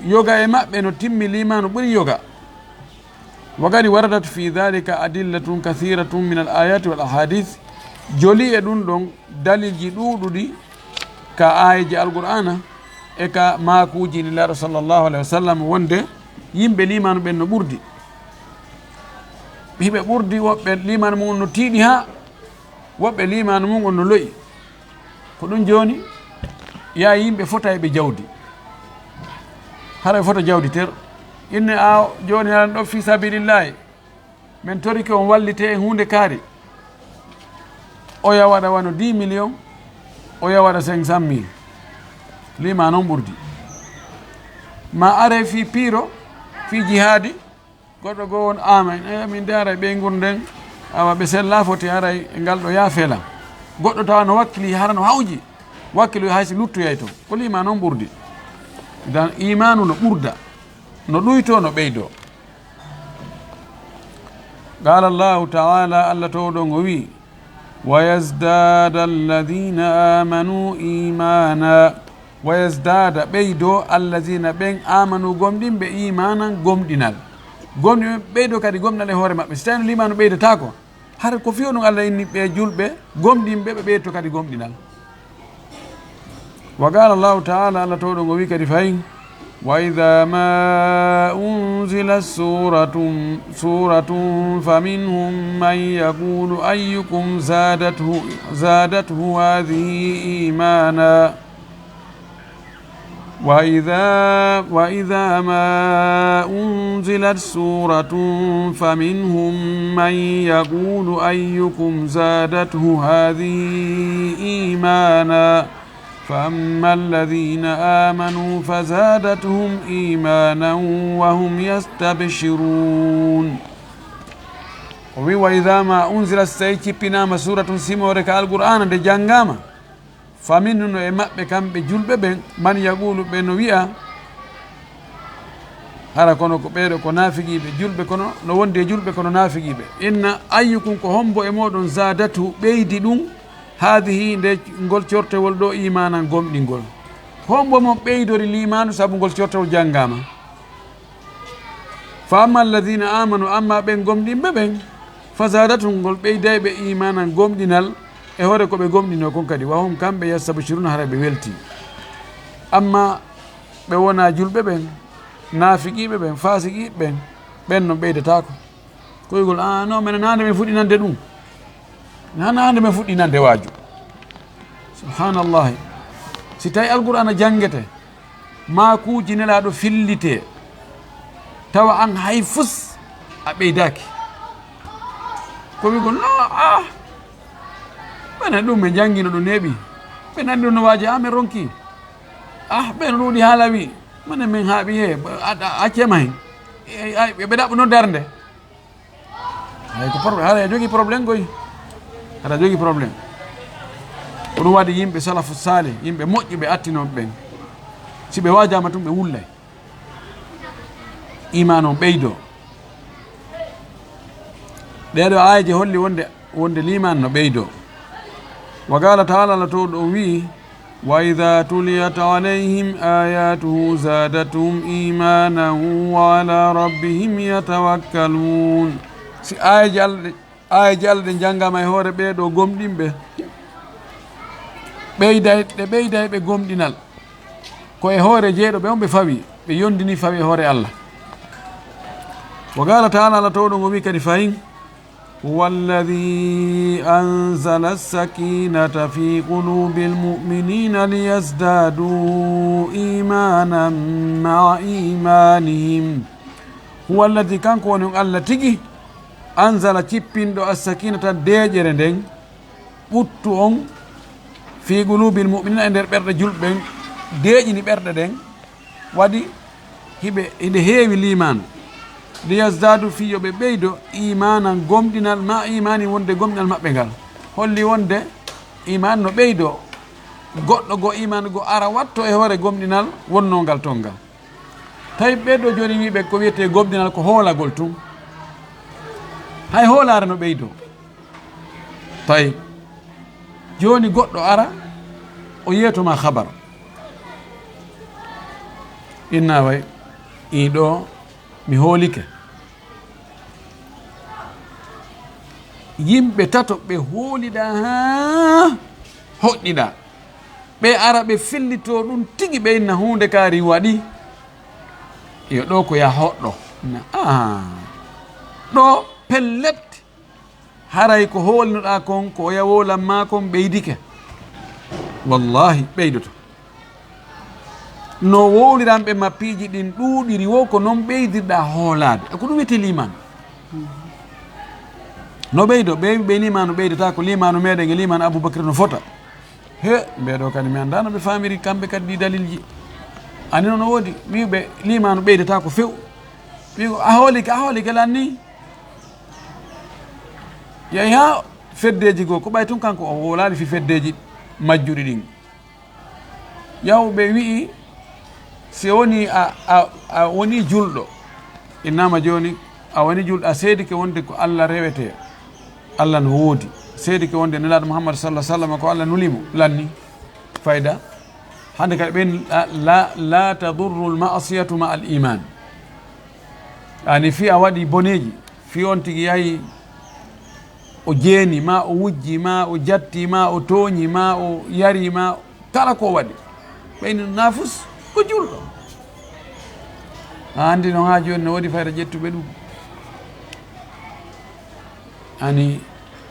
yoga e maɓɓe no timmi liimaanu ɓuri yoga. Wa qad waradat fi dhalika adillatun kathiratun min al ayati wal ahadith, joli e ɗum ɗon dalilji ɗuuɗuɗi ka aayeeje Alqur'aana e ka maakuuji Nulaaɗo sallallahu alayhi wa sallam, wonde yimɓe liimaanu ɓen no ɓurdi. Hiɓe ɓurdi, woɓɓe liimaanu mum no tiiɗi haa woɓɓe liimaanu mum on no lo'i. Ko ɗum jooni, yaa yimɓe fota e ɓe jawdi. Hara ɓe fota jawdi ter. Inne a jooni aɗa ɗo fi sabilillahi. Men torike on wallite e huunde kaari. Oya waɗa wano dix millions, oya waɗa cinq cent mille. Liimaanu on ɓurdi. Ma are fi piiro, fi jihaadi, goɗɗo goo on ama, "Eh, min de haray ɓeynguure nden, awa ɓe sella foti haray e ngal ɗo yaafela." Goɗɗo tawa no wakkili hara no hawji, wakkiloy hay si luttoyay to. Ko liimaanu on ɓurdi. Dan imaanu no ɓurda, no ɗuytoo, no ɓeydoo. Qala Allahu ta'ala, Allah towɗo ngo wi, "Wa yazdada alladhina amanu imana." Wa yazdada, ɓeydo, alladhina, ɓen, amanu, gomɗinɓe, imanan, gomɗinal. Gomɗinɓe ɓeydo kadi gomɗinal e hoore maɓɓe. Si tawi no liimaanu ɓeydataako, hara ko fiyo ɗum Allah inni ɓe julɓe, gomɗinɓe, ɓe ɓeydo kadi gomɗinal. Wa qala Allahu ta'ala, Allah towɗo ngo wi kadi fayin, "Wa idha ma unzilat suratun, suratun faminhum man yaqulu ayyukum zadathu, zadathu hadhihi imana." وإذا، وإذا ما أنزلت سورة فمنهم من يقول أيكم زادته هذه إيمانا فأما الذين آمنوا فزادتهم إيمانا وهم يستبشرون. O wi, "Wa idha ma unzilat", si tawi cippinaama suuratun, simoore ka Alqur'aana, nde janngaama, faminhum, no e maɓɓe kamɓe julɓe ɓen, man yaqulu, ɓe no wi'a, hara kono ko ɓeeɗo ko naafiqiiɓe, julɓe kono, no wondi e julɓe kono naafiqiiɓe. Inna ayyukum, ko hombo e mooɗon, zaadatu, ɓeydi ɗum, haadihi, nde, ngol cortewol ɗo, iimaanan, gomɗingol. Hombo mo ɓeydori liimaanu sabu ngol cortewol janngaama? Fa amma alladhina amanu, amma ɓen gomɗinɓe ɓen, fa zaadathum, ngol ɓeyday ɓe iimaanan, gomɗinal, e hoore ko ɓe gomɗinoo kon kadi, wa hum, kamɓe, yastabshiruna, hara ɓe weltii. Amma ɓe wonaa julɓe ɓen, naafiqiiɓe ɓen, faasiqiiɓe ɓen, ɓen non ɓeydataako. Koygol, "Ah, non, minen hannde min fuɗɗi nande ɗum. Hannde, hannde min fuɗɗi nande waaju." Subhanallahi. Si tawi Alqur'aana janngete, maakuuji Nelaaɗo fillitee, tawa aan hay fus a ɓeydaaki. Ko wi'gol, "No, ah, minen ɗum min janngino ɗum neeɓi. Min anndi ɗum no waaji, ah, min ronki. Ah, ɓe no ɗuuɗi haala wi. Minen min haaɓi he, a, a, accema hen." E, ay, ɓe ɗaɓɓuno darnde. Ay, ko problème, hara a jogii problème koy. Hara a jogii problème. Ko ɗum waɗi yimɓe salafu saalih, yimɓe moƴƴuɓe attinooɓe ɓen, si ɓe waajaama tun, ɓe wullay. Iimaan on ɓeydoo. Ɗee ɗoo aayeeje holli wonde, wonde liimaan no ɓeydoo. Wa qaala ta'aala, Allah towɗo on wi'i, "Wa idha tuliyat alayhim ayatuhu zadathum imanan wa ala rabbihim yatawakkalun." Si aayeeje Allah ɗe, aayeeje Allah ɗe janngaama e hoore ɓee ɗoo gomɗinɓe, ɓeyday, ɗe ɓeyday ɓe gomɗinal. Ko e hoore jeyɗo ɓe on ɓe fawi, ɓe yondini fawi e hoore Allah. Wa qaala ta'aala, Allah towɗo ngo wi'i kadi fahin, هو الذي أنزل السكينة في قلوب المؤمنين ليزدادوا إيمانا مع إيمانهم. هو الذي, kanko woni on Allah tigi, أنزل, cippinɗo, السكينة, deeƴere nden, ɓuttu on, في قلوب المؤمنين, e nder ɓerɗe julɓe ɓen, deeƴini ɓerɗe ɗen, waɗi hiɓe, hiɓe heewi liimaanu. ليزدادوا, fii yo ɓe ɓeydo, إيمانا, gomɗinal, مع إيمانهم, wonde gomɗinal maɓɓe ngal. Holli wonde iimaan no ɓeydoo, goɗɗo goo iimaan goo ara watto e hoore gomɗinal wonnoo ngal ton ngal. Tawi ɓee ɗoo jooni wi'ɓe ko wiyetee gomɗinal ko hoolagol tun. Hay hoolaare no ɓeydoo. Tawi jooni goɗɗo ara, o yeeto ma habar. Inna way, ii ɗoo mi hoolike. Yimɓe tato ɓe hooliɗaa haa hoɗɗiɗaa. Ɓe ara ɓe fillitoo ɗum tigi, ɓe inna huunde kaari waɗi. Yo ɗoo ko ya hoɗɗo. Na, aa. Ɗoo pellet. Haray ko hoolnuɗaa kon, ko oya woolan maa kon ɓeydike. Wallaahi, ɓeydoto. No wowliranɓe ma piiji ɗin ɗuuɗiri woo, ko non ɓeydirɗaa hoolaade. E ko ɗum wiyetee liimaan. No ɓeydo, ɓe, ɓe liimaanu ɓeydataa ko liimaanu meɗen e liimaanu Abubakar no fota. He, ɓee ɗoo kadi mi anndaa no ɓe faamiri kamɓe kadi ɗii dalilji. Ani no, no woodi wi'uɓe liimaanu ɓeydataa ko few. Wi'u a hoolike, a hoolike lan nii. Yahi haa feddeeji goo, ko ɓay tun kanko o wowlaali fii feddeeji majjuɗi ɗin. Yahu ɓe wi'i, si wonii a, a, a wonii julɗo, innaama jooni, a wonii julɗo, a seedike wonde ko Alla rewetee, Alla no woodi, seedike wonde Nelaaɗo Muhammad sallallaahu alayhi wa sallam ko Alla nuli mo, lan nii, fayda. Hannde kadi ɓen, la, la, la tadurru al-ma'siyatu ma'a al-iman. Ani fii a waɗi boneeji, fii on tigi yahi o jeeni, maa o wujji, maa o jatti, maa o tooñi, maa o yari, maa kala ko o waɗi. Ɓeyni naafus ko julɗo. A anndi non haa jooni no woodi fayda ƴettuɓe ɗum. Ani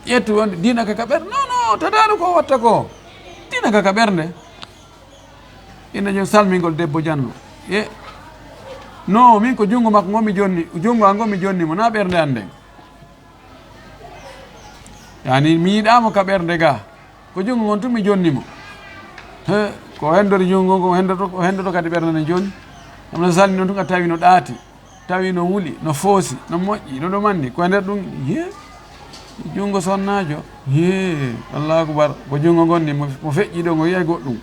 ƴettu wonde diina ka ka ɓernde. Non, non, tadaano ko o watta ko. Diina ka ka ɓernde. Ina jom salmingol debbo janno. E, no, min ko junngo makko ngon mi jonni, junngo an ngon mi jonni mo, na ɓernde an nden. Yani, mi yiɗaa mo ka ɓernde ga. Ko junngo ngon tun mi jonni mo. He, ko o henndori junngo ngon, o henndoto, o henndoto kadi ɓernde nden jooni. Ɗum no salmi non tun a tawi no ɗaati. Tawi no wuli, no foosi, no moƴƴi, no ɗumanni, ko e nder ɗum, yee, junngo sonnaajo, yee, Allahu akbar, ko junngo ngon ni, mo, mo feƴƴi ɗo, ngo yi'ay goɗɗum,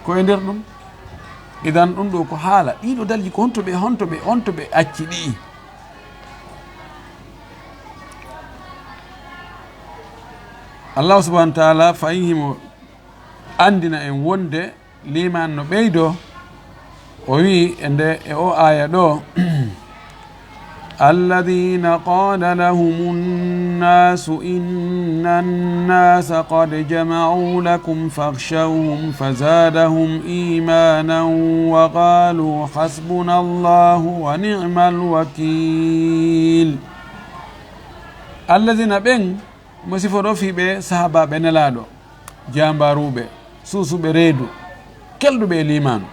ko e nder ɗum. Idan ɗum ɗo ko haala, ɗiɗo dalji ko honto ɓe, honto ɓe, honto ɓe acci ɗi? Allahu subhanahu wa ta'ala fayin himo anndina en wonde liimaan no ɓeydoo, o wi'i e nde, e o aaya ɗo, الذين قال لهم الناس إن الناس قد جمعوا لكم فاخشوهم فزادهم إيمانا وقالوا حسبنا الله ونعم الوكيل. الذين ɓen, mo sifo ɗo fii ɓe sahaabaaɓe Nelaaɗo, jaambaaruuɓe, suusuɓe reedu, kelɗuɓe e liimaanu.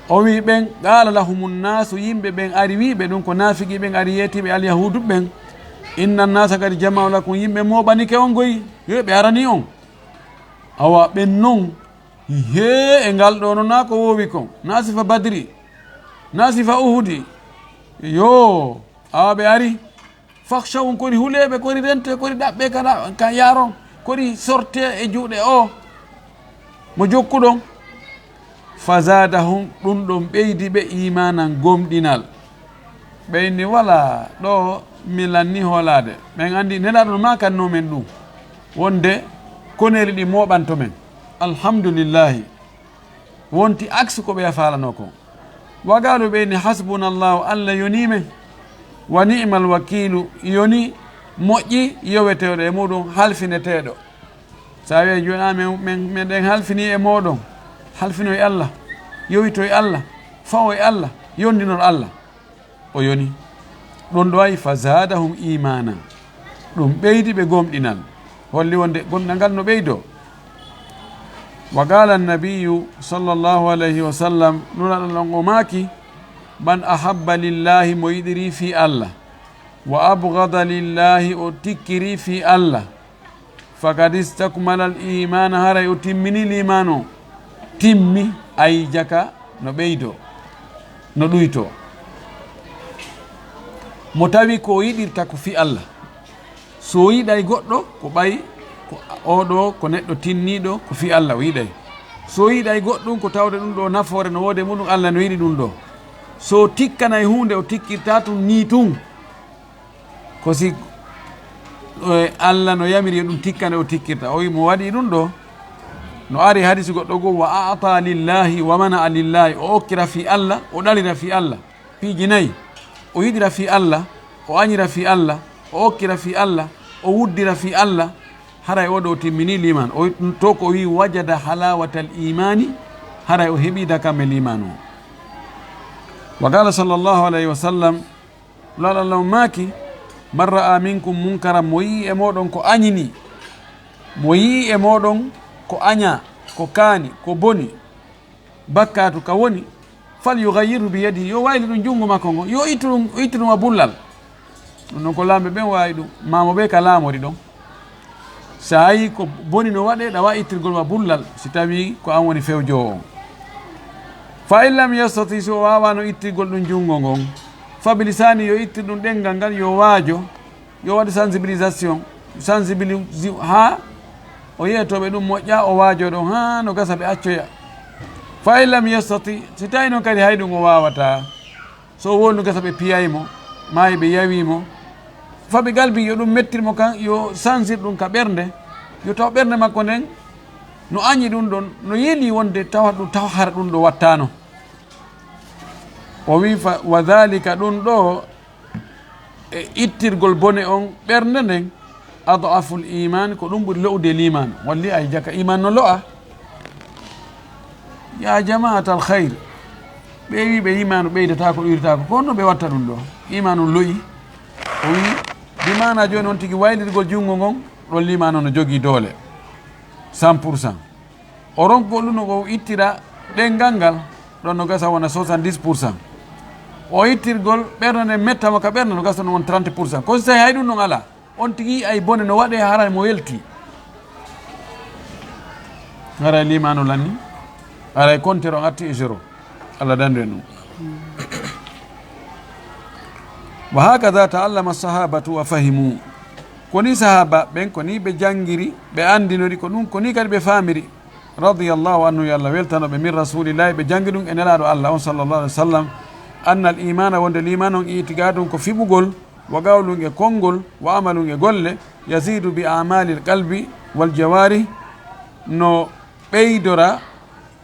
O wi'i ɓen, قال لهم الناس, yimɓe ɓen ari wi'i ɓe ɗum, ko naafiqi ɓen ari yeeti ɓe, alyahuudu ɓen, إن الناس قد جمعوا لكم, yimɓe mooɓanike on goy, yo ɓe aranii on. Awa ɓen non, hee, e ngal ɗo no naa ko woowi kon, naa sifa Badri, naa sifa Uhudi. Yo, awa ɓe ari. فاخشوهم, kori hulee ɓe, kori rentee, kori ɗaɓɓee ka ɗa-, ka yaaron, kori sortee e juuɗe o mo jokkuɗon. فزادهم, ɗum ɗon ɓeydi ɓe, إيمانا, gomɗinal. Ɓe inni, wala ɗo mi lanni hoolaade. Ɓen anndi Nelaaɗo no maakannoo men ɗum, wonde koneeli ɗi mooɓanto men. Alhamdulillahi. Wonti aksi ko ɓe faalanoo kon. وقالوا, ɓe inni, حسبنا الله, Alla yonii men. ونعم الوكيل, yonii, moƴƴi, yoweteeɗo e muɗum, halfineteeɗo. So a wi'ay jooni, a men, men, men ɗen halfinii e mooɗon, halfinoo e Alla, yowitoo e Alla, fawoo e Alla, yondinor Alla. O yoni. Ɗon ɗo ay, فزادهم إيمانا. Ɗum ɓeydi ɓe gomɗinal, holli wonde gomɗinal ngal no ɓeydoo. Wa qaala annabiyyu sallallahu alayhi wa sallam, Nulaaɗo on o maaki, "Man ahabba lillahi", mo yiɗiri fii Allah, "wa abghada lillahi", o tikkiri fii Allah, "faqad istakmala al imaana", haray o timmini liimaan o. Timmi, ay jaka no ɓeydoo, no ɗuytoo. Mo tawi ko o yiɗirta ko fii Allah. So o yiɗay goɗɗo, ko ɓay ko oo ɗoo ko neɗɗo tinniiɗo ko fii Allah o yiɗay. So o yiɗay goɗɗum, ko tawde ɗum ɗoo nafoore no woodi e muɗum, Allah no yiɗi ɗum ɗoo. So o tikkanay huunde, o tikkirta tun nii tun. Ko si, eh, Allah no yamiri yo ɗum tikkane, o tikkirta. O wi mo waɗi ɗum ɗoo, no ari hadisi goɗɗo goo, "Wa a'ta lillahi wa mana'a lillahi", o okkira fii Allah, o ɗalira fii Allah. Piiji nayi, o yiɗira fii Allah, o añira fii Allah, o okkira fii Allah, o wuddira fii Allah, haray oo ɗoo o timmini liimaan. O, to ko o wi, "Wajada halawatal imaani", haray o heɓi dakamme liimaan o. Wa qaala sallallahu alayhi wa sallam, Nulaaɗo Allah on maaki, "Man ra'a minkum munkaran", mo yi'i e mooɗon ko añini, mo yi'i e mooɗon ko añaa, ko kaani, ko boni, bakkaatu ka woni, "falyughayyirhu biyadihi", yo wayli ɗum junngo makko ngon, yo ittu ɗum, ittu ɗum a bullal. Ɗum noon ko laamɓe ɓen waawi ɗum, maamoɓe ka laamori ɗon. So a yii ko boni no waɗee, ɗawa ittirgol ma bullal, si tawii ko an woni fewjoowo on. "Fa in lam yastati", si o waawaano ittirgol ɗum junngo ngon, "fa bi lisaani", yo ittir ɗum ɗemngal ngal, yo waajo, yo waɗu sensibilisation, sensibilise haa o yeetooɓe ɗum moƴƴa, o waajoo ɗon haa no gasa ɓe accoya. "Fa in lam yastati", si tawii noon kadi hay ɗum o waawataa, so wondu gasa ɓe piyay mo, maayi ɓe yawii mo, "fa bi qalbi", yo ɗum mettir mo kan, yo sansir ɗum ka ɓernde, yo taw ɓernde makko nden no añi ɗum ɗon, no yeli wonde tawa ɗum, tawa hara ɗum ɗo wattaano. O wi fa, "wa dhalika", ɗum ɗo, e ittirgol bone on ɓernde nden, "ad'aful iman", ko ɗum ɓuri lo'ude liimaan. Walli ay jaka iimaan no lo'a. Ya jama'atal khayr, ɓe wi ɓe iimaanu ɓeydataako, ɗoytaako, ko honno ɓe watta ɗum ɗo? Iimaanu lo'i. O wi, bi maana jooni on tigi waylirgol junngo ngon, ɗon liimaanu no jogii doole, cent pour cent. O ronkugol ɗum no o ittira ɗemngal ngal, ɗon no gasa wona soixante-dix pour cent. O ittirgol ɓernde nden metta mo ka ɓernde no gasa no won trente pour cent. Ko si tawi hay ɗum ɗon alaa, on tigi yi'ay bone no waɗee, haray mo welti. Haray liimaanu lanni, haray compteur on arti e zéro. Allah dandu en ɗum. Wa hakadha ta'allama sahabatu wa fahimu. Ko ni sahaaba ɓen, ko ni ɓe janngiri, ɓe anndinori, ko ɗum, ko ni kadi ɓe faamiri. Radiyallahu anhu, yo Allah weltano ɓe, min rasulillahi, ɓe janngi ɗum e Nelaaɗo Allah on, sallallahu alaihi wasallam, anna al imana, wonde liimaan on, i'tiqadun, ko fiɓugol, wa qawlun, e konngol, wa amalun, e golle, yazidu bi amalil qalbi wal jawarih, no ɓeydora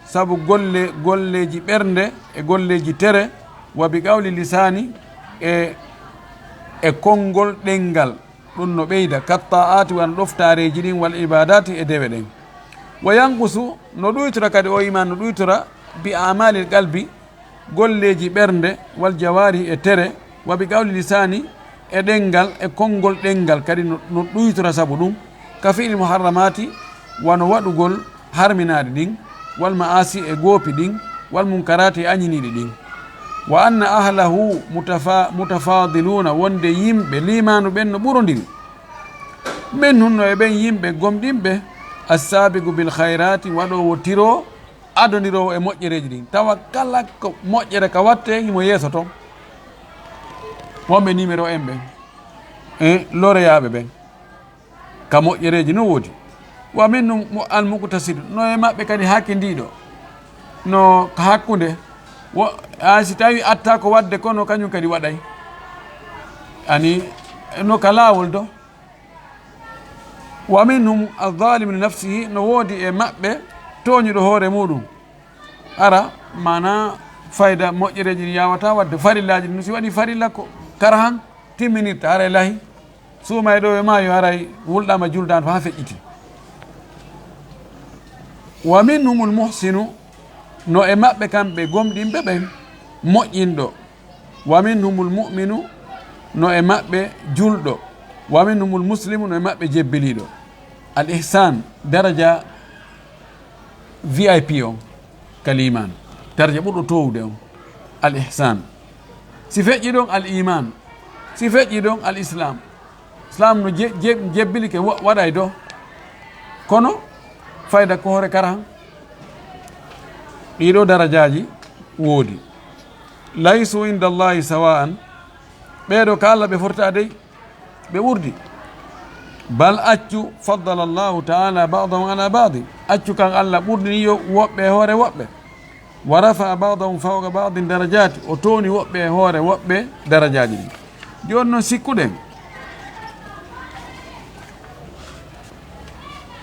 sabu golle, golleeji ɓernde e golleeji tere, wa bi qawli lisaani, e, e konngol ɗemngal, ɗum no ɓeyda, kat ta'aati, wano ɗoftaareeji ɗin, wal ibaadaati, e dewe ɗen. Wa yanqusu, no ɗuytora kadi, o iimaan no ɗuytora, bi amalil qalbi, golleeji ɓernde, wal jawaarihi, e tere, wa bi qawli lisaani, e ɗemngal, e konngol ɗemngal kadi no, no ɗuytora sabu ɗum, ka fi'li muharramaati, wano waɗugol harminaaɗi ɗin, wal ma'aasi, e goopi ɗin, wal munkaraati, e añiniiɗi ɗin. Wa anna ahlahu mutafa-, mutafadiluuna, wonde yimɓe liimaanu ɓen no ɓurondiri. Minhum, no e ɓen yimɓe gomɗinɓe, assaabiqu bil khayraati, waɗoowo tiro, adondiroowo e moƴƴereeji ɗin. Tawa kala ko moƴƴere ka watte, himo yeeso ton. Wonɓe numéro en ɓen, e loreyaaɓe ɓen. Ka moƴƴereeji no woodi. Wa minhum mu-, al muqtasid, no e maɓɓe kadi hakindiiɗo. No ka hakkunde. Wo, a si tawi atta ko waɗde kono kañum kadi waɗay. Ani, no ka laawol do. Wa minhum al-zalimu li nafsihi, no woodi e maɓɓe tooñuɗo hoore muɗum. Ara, mana fayda moƴƴereeji ɗi yawata waɗde, farillaaji ɗin, si waɗi farilla ko karahan timminirta, haray lahi, suumay ɗo e maayo, haray wulɗama, juldaano haa feƴƴiti. Wa minhumul muhsinu, no e maɓɓe kamɓe gomɗinɓe ɓen, moƴƴinɗo. Wa minhumul mu'minu, no e maɓɓe julɗo. Wa minhumul muslimu, no e maɓɓe jebbiliiɗo. Al ihsan, daraja V I P on, ka liimaan. Daraja ɓurɗo toowude on, al ihsan. Si feƴƴi ɗon, al iman. Si feƴƴi ɗon, al islam. Islam no je-, je-, jebbilike, wa-, waɗay do. Kono fayda ko hoore kara han. Ɗiɗo darajaaji woodi. Laysu inda Allahi sawa'an. Ɓeeɗo ka Allah ɓe fortaa dey, ɓe ɓurdi. Bal accu, faddala Allahu ta'ala ba'dahum ala ba'din. Accu kan Allah ɓurdini yo woɓɓe e hoore woɓɓe. Wa rafa'a ba'dahum fawqa ba'din darajati. O towni woɓɓe e hoore woɓɓe darajaaji ɗin. Jooni non sikkuɗen.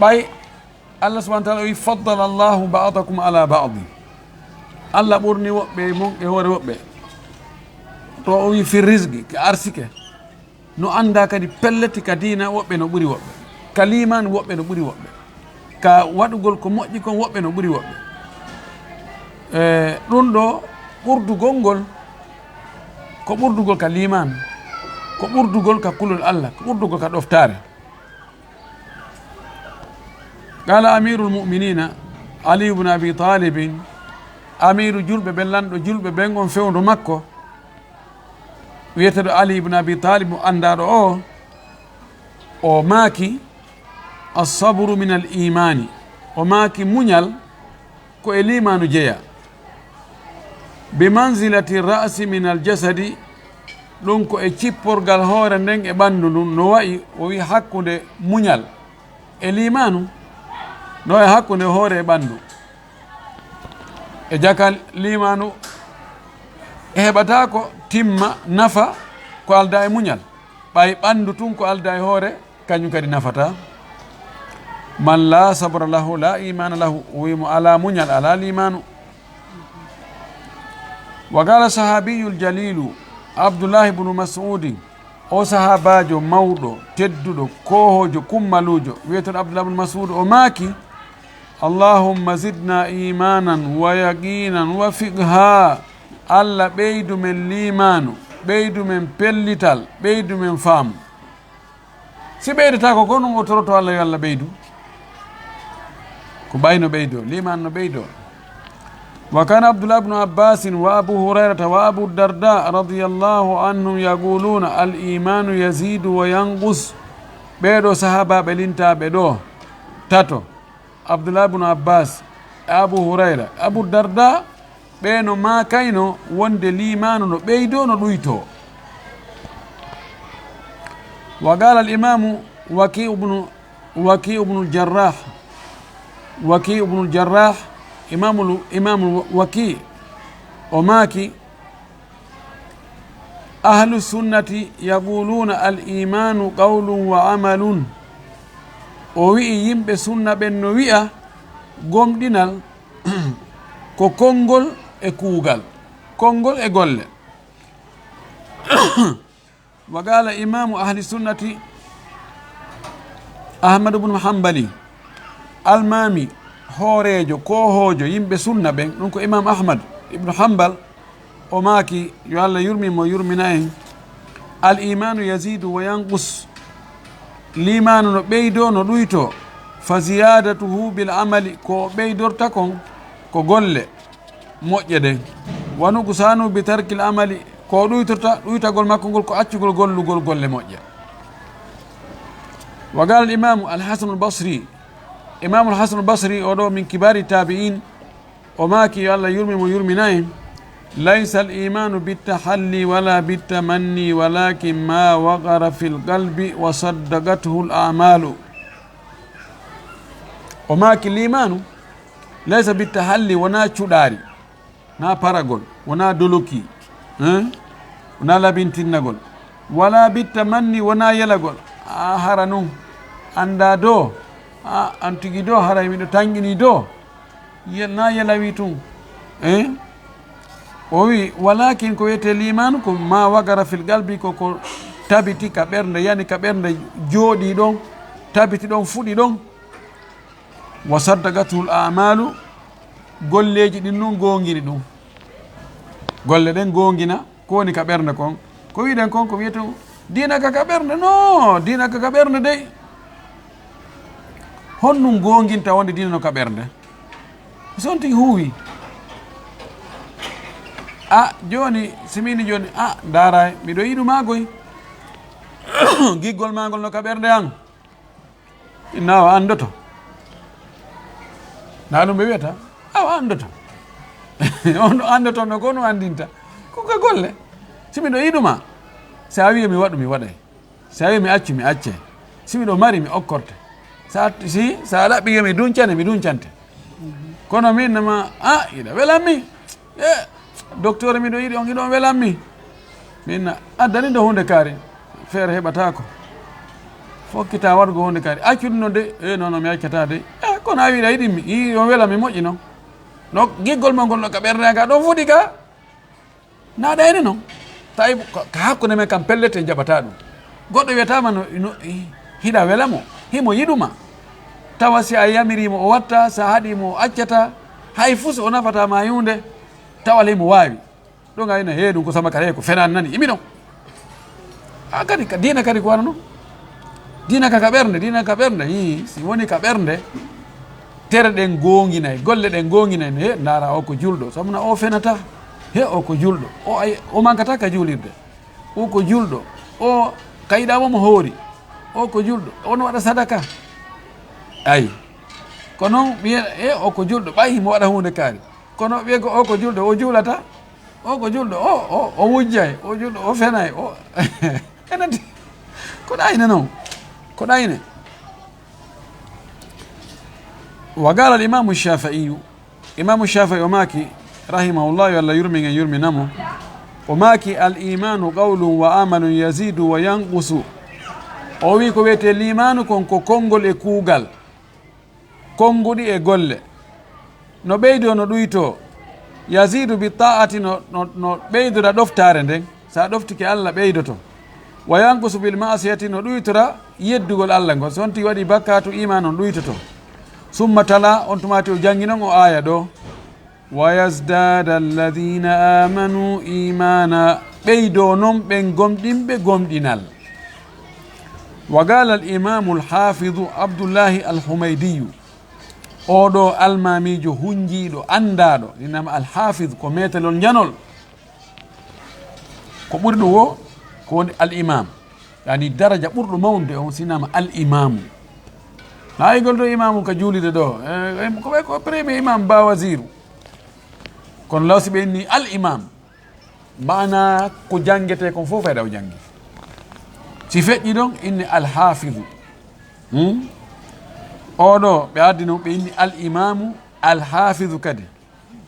Ɓay Allah subhanahu wa ta'ala o wi, "Faddala Allahu ba'dakum ala ba'di." Allah ɓurni woɓɓe e mon e hoore woɓɓe. To o wi, "Fi rizqi," ke arsike. No annda kadi pelleti ka diina woɓɓe no ɓuri woɓɓe. Ka liimaan woɓɓe no ɓuri woɓɓe. Ka waɗugol ko moƴƴi kon woɓɓe no ɓuri woɓɓe. E, ɗum ɗo ɓurdugol ngol, ko ɓurdugol ka liimaan, ko ɓurdugol ka kulol Allah, ko ɓurdugol ka ɗoftaare. Qala amirul mu'minina Ali ibn Abi Talibin, amiru julɓe ɓen, lanɗo julɓe ɓen on fewndo makko, wiyeteeɗo Ali ibn Abi Talib mo anndaɗo o, o maaki, "As-sabru min al-imani." O maaki, "Muñal ko e liimaanu jeya." "Bi manzilati ra'si min al-jasadi," ɗum ko e cipporgal hoore nden e ɓanndu ndun, no wa'i, o wi, hakkunde muñal e liimaanu, no wa'i hakkunde hoore e ɓanndu. E jaka liimaanu, e heɓata ko timma nafa ko alda e muñal, ɓay ɓanndu tun ko alda e hoore, kañum kadi nafata. "Man la sabra lahu la imana lahu," o wi mo ala muñal, ala liimaanu. Wa qala sahabiyul jalilu Abdullahi ibnu Mas'udin, o sahabaajo mawɗo, tedduɗo, koohoojo, kummaluujo, wiyeteeɗo Abdullah ibnu Mas'ud, o maaki, "Allahumma zidna imanan wa yaqinan wa fiqha." Allah ɓeydu men liimaanu, ɓeydu men pellital, ɓeydu men faamu. Si ɓeydataako, ko non o toroto Allah yo Allah ɓeydu. Ko ɓay no ɓeydo, liimaan no ɓeydo. Wa kana Abdullah ibn Abbas wa Abu Hurayrata wa Abu Darda radiyallahu anhum yaquluna, "Al imanu yazidu wa yanqus." Ɓeeɗo sahaabaaɓe lintaaɓe ɗo tato, Abdullah ibn Abbas, e Abu Hurayra, Abu Darda, ɓe no maakayno wonde liimaanu no ɓeydoo, no ɗuytoo. Wa qala al imamu Waki ibnu, Waki ibnu Jarrah, Waki ibnu Jarrah, imamul, imamul Waki, o maaki, "Ahlu sunnati yaquluna al imanu qawlun wa amalun." O wi'i yimɓe sunna ɓen no wi'a, gomɗinal ko konngol e kuugal, konngol e golle. Wa qala imamu ahli sunnati Ahmad ibn Hanbali, almaami, hooreejo, koohoojo yimɓe sunna ɓen, ɗum ko Imam Ahmad ibn Hanbal, o maaki, yo Allah yurmin mo, yurmina en, "Al imanu yazidu wa yanqus." Liimaanu no ɓeydoo, no ɗuytoo. "Fa ziyadatuhu bil amali," ko o ɓeydorta kon ko golle moƴƴe ɗen. "Wa nuqsanu bi tarkil amali," ko o ɗuytorta, ɗuytagol makko ngol ko accugol gollugol golle moƴƴe. Wa qala al imamu al Hasan al Basri, Imamu al Hasan al Basri, o ɗo min kibari tabi'in, o maaki, yo Allah yurmi mo, yurmina en, "Laysa al imanu bit tahalli wala bit tamanni, walakin ma waqara fil qalbi wa saddaqathu al a'malu." O maaki, liimaanu, "Laysa bit tahalli," wonaa cuɗaari, na paragol, wonaa doloki, hein? Wonaa labintinnagol. Wala bit tamanni, wonaa yelagol. A hara nun, anndaa do, a, an tigi do, haray miɗo tanƴini do. Yel-, na yelawi tun. Eh? O wi, "Walakin ko wiyetee liimaanu ko ma waqara fil qalbi," ko ko tabiti ka ɓernde, yani ka ɓernde jooɗi ɗon, tabiti ɗon, fuɗi ɗon. "Wa saddaqathul a'malu," golleeji ɗin nun goongini ɗum. Golle ɗen goongina ko woni ka ɓernde kon. Ko wiɗen kon, ko wiyetee Diina ka ka ɓernde, no, diina ka ka ɓernde dey. Honɗum goonginta wonde diina no ka ɓernde? Si on tigi huuwi. A, jooni, si miini jooni, a, ndaaraay, miɗo yiɗu maa goy. Giggol maa ngol no ka ɓernde an. Inna o anndoto. Na ɗum ɓe wiyata, awa anndoto. On ɗo anndoto no ko no anndinta. Ko ka golle. Si miɗo yiɗu maa, si a wi'i mi waɗu, mi waɗay. Si a wi'i mi accu, mi accay. Si miɗo mari, mi okkorte. Sa, si, sa ɗaɓɓi mi duncane, mi duncante. Kono min nama, a, iɗa welan mi. E, docteur, miɗo yiɗi on, hiɗon welan mi. Min addani ɗo huunde kaari. Feere heɓataako. Fokkita waɗugo huunde kaari. Accu ɗum ɗon de. E, non, non, mi accata de. E, kono a wiɗa yiɗi mi. I, on welan mi moƴƴi non. No, giggol mon ngol no ka ɓernde an ka ɗon fuɗi ka. Na ɗayne non. Tawi ko, ka hakkunde men kam pellet en jaɓata ɗum. Goɗɗo wiyatama no, no, hiɗa wela mo. Himo yiɗu ma. Tawa si a yamiri mo o watta, sa haɗi mo o accata. Hay fus o nafata ma yunde. Tawa alay mo waawi. Ɗo nga ina heeɗum ko sama kala ko fenan nani. Imi ɗon. A kadi, ka diina kadi ko wano non. Diina ka, ka ɓernde, diina ka ɓernde. Ii, si woni ka ɓernde, tere ɗen goonginay, golle ɗen goonginay. He, ndaara o ko julɗo. Sabu na o fenata. He, o ko julɗo. O ay, o mankata ka juulirde. O ko julɗo. O kayɗa mo mo hoori. O ko julɗo. O no waɗa sadaka. Ay. Ko non wiye, e, o ko julɗo. Ɓay mo waɗa huunde kaari. Kono wiye ko o ko julɗo, o juulata. O ko julɗo, o, o, o wujjay, o julɗo, o fenay, o enati. Ko ɗayne non. Ko ɗayne. Wa qala al imamu Shafi'i, imamu Shafi'i o maaki, rahimahullah, yo Allah yurmin en, yurminamo. O maaki, al imanu qawlun wa amalun yazidu wa yanqusu. O wi ko wiyete limanu kon ko konngol e kuugal. Konnguɗi e golle. No ɓeydoo, no ɗuytoo. Yazidu bi ta'ati, no, no, no ɓeydora ɗoftaare nden. Sa ɗoftike Allah, ɓeydoto. Wa yanqusu bil ma'siyati, no ɗuytora yeddugol Allah ngol. So on tigi waɗi bakkaatu, iman on ɗuytoto. Summa tala, on tumaati o janngi non o aaya ɗo. Wa yazdada alladhina amanu imana, ɓeydoo non ɓen gomɗinɓe gomɗinal. Wa qala al imamu al hafidu Abdullahi al Humaydiyu, oɗo almamiijo hunjiiɗo anndaaɗo, inama al hafid ko meetelol njanol, ko ɓuri ɗum wo ko woni al imam, yani daraja ɓurɗo mawnude on sinama al imamu. Laayigol ɗo imamu ka juulide ɗo, e, e, ko ɓe ko premier imam ba wasiru. Kono law si ɓe inni al imam, maana ko janngetee kon fof fayda o janngi. Si feƴƴi ɗon, inni al hafidu. Hmm? Oɗo ɓe addi non, ɓe inni al imamu al hafidu kadi.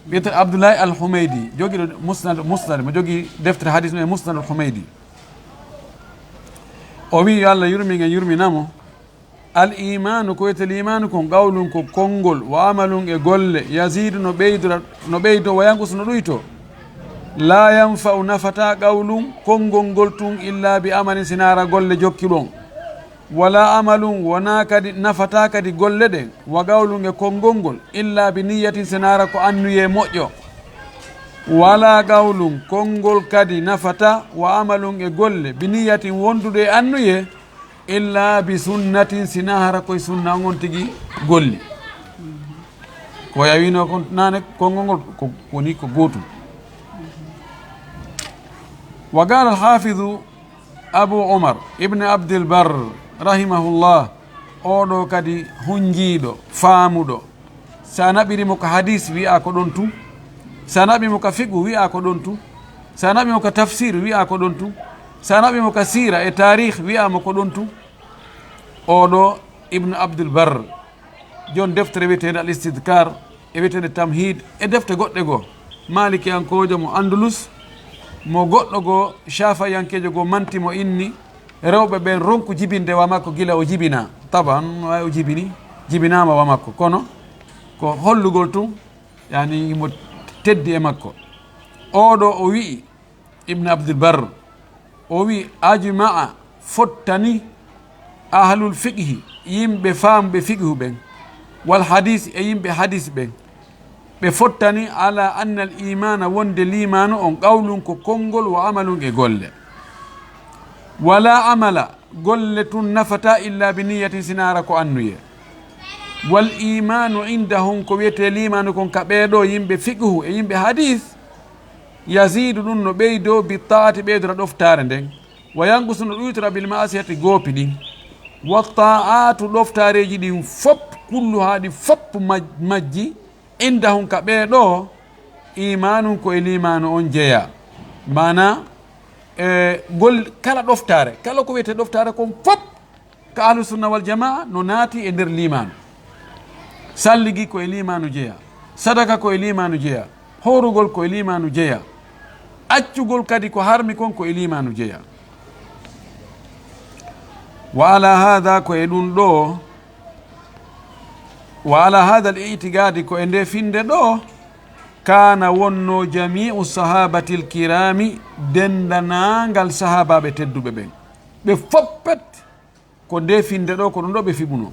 Wiyete Abdullahi al Humaydi, jogiiɗo Musnad, Musnad, mo jogii deftere hadis no e Musnad al Humaydi. O wi yo Allah yurmin en, yurminamo. Al imanu, ko wiyete limanu kon, qawlun ko konngol, wa amalun e golle, yazidu no ɓeydora, no ɓeydo, wa yanqusu no ɗuyto. La yanfa'u nafata qawlun, konngol ngol tun, illa bi amalin, sinara golle jokki ɗon. Wala amalun, wona kadi nafata kadi golle ɗen, wa qawlun e konngol ngol, illa bi niyyatin, sinara ko annuye moƴƴo. Wala qawlun, konngol kadi nafata, wa amalun e golle, bi niyyatin wonduɗo e annuye, illa bi sunnatin, sina hara koye sunna on, on tigi golli. Ko yawino kon nane konngol ngol ko woni ko gootum. Wa qala al hafidu Abu Umar ibn Abdul Barr rahimahullah, oɗo kadi hunjiiɗo, faamuɗo. Sa naɓiri mo ka hadis, wi'a ko ɗon tun. Sa naɓi mo ka fiqhu, wi'a ko ɗon tun. Sa naɓi mo ka tafsir, wi'a ko ɗon tun. Sa naɓi mo ka siira e taarih, wi'a mo ko ɗon tun. Oɗo Ibn Abdul Barr, jon deftere wiyeteende Al Istidkar, e wiyeteende Tamhid, e defte goɗɗe goo. Malikiyankoojo mo Andulus, mo goɗɗo goo, Shafa'iyankeejo goo manti mo inni, rewɓe ɓen ronku jibinde wa makko gila o jibina. Taban, no waawi o jibini, jibinaama wa makko. Kono, ko hollugol tun, yani, himo teddi e makko. Oɗo o wi'i, Ibn Abdul Barr, o wi, ajma'a, fottani, ahlul fiqhi, yimɓe faamɓe fiqhu ɓen, wal hadis, e yimɓe hadis ɓen, ɓe fottani ala anna al imana, wonde limaanu on, qawlun, ko konngol, wa amalun, e golle. Wala amala, golle tun nafata illa bi niyatin, sinaara ko annuye. Wal imanu indahum, ko wiyetee liimaanu kon ka ɓee ɗoo yimɓe fiqhu e yimɓe hadis, yazidu, ɗun no ɓeydoo, bi taati, ɓeydora ɗoftaare nden, wa yanqusu, no ɗuytora, bil maasiyati, goopi ɗin. Wa taatu, ɗoftaareeji ɗin fop, kulluhaa, ɗi fop maj-, majji, indahum, ka ɓee ɗoo, imaanun, ko e liimaanu on jeyaa. Maanaa, e gol-, kala ɗoftaare, kala ko wiyetee ɗoftaare kon fop, ka ahlu sunna wal jamaa no naati e nder liimaanu. Salligi ko e liimaanu jeyaa, sadaka ko e liimaanu jeyaa, howrugol ko e liimaanu jeyaa, accugol kadi ko harmi kon ko e liimaanu jeyaa. Wa ala haada, ko e ɗun ɗoo, wa ala haada al i'tiqaadi, ko e ndee finnde ɗoo, kaana, wonnoo, jamii'u sahaabati al kiraami, denndanaangal sahaabaaɓe tedduɓe ɓen. Ɓe foppet ko ndee finnde ɗoo, ko ɗun ɗoo ɓe fiɓunoo.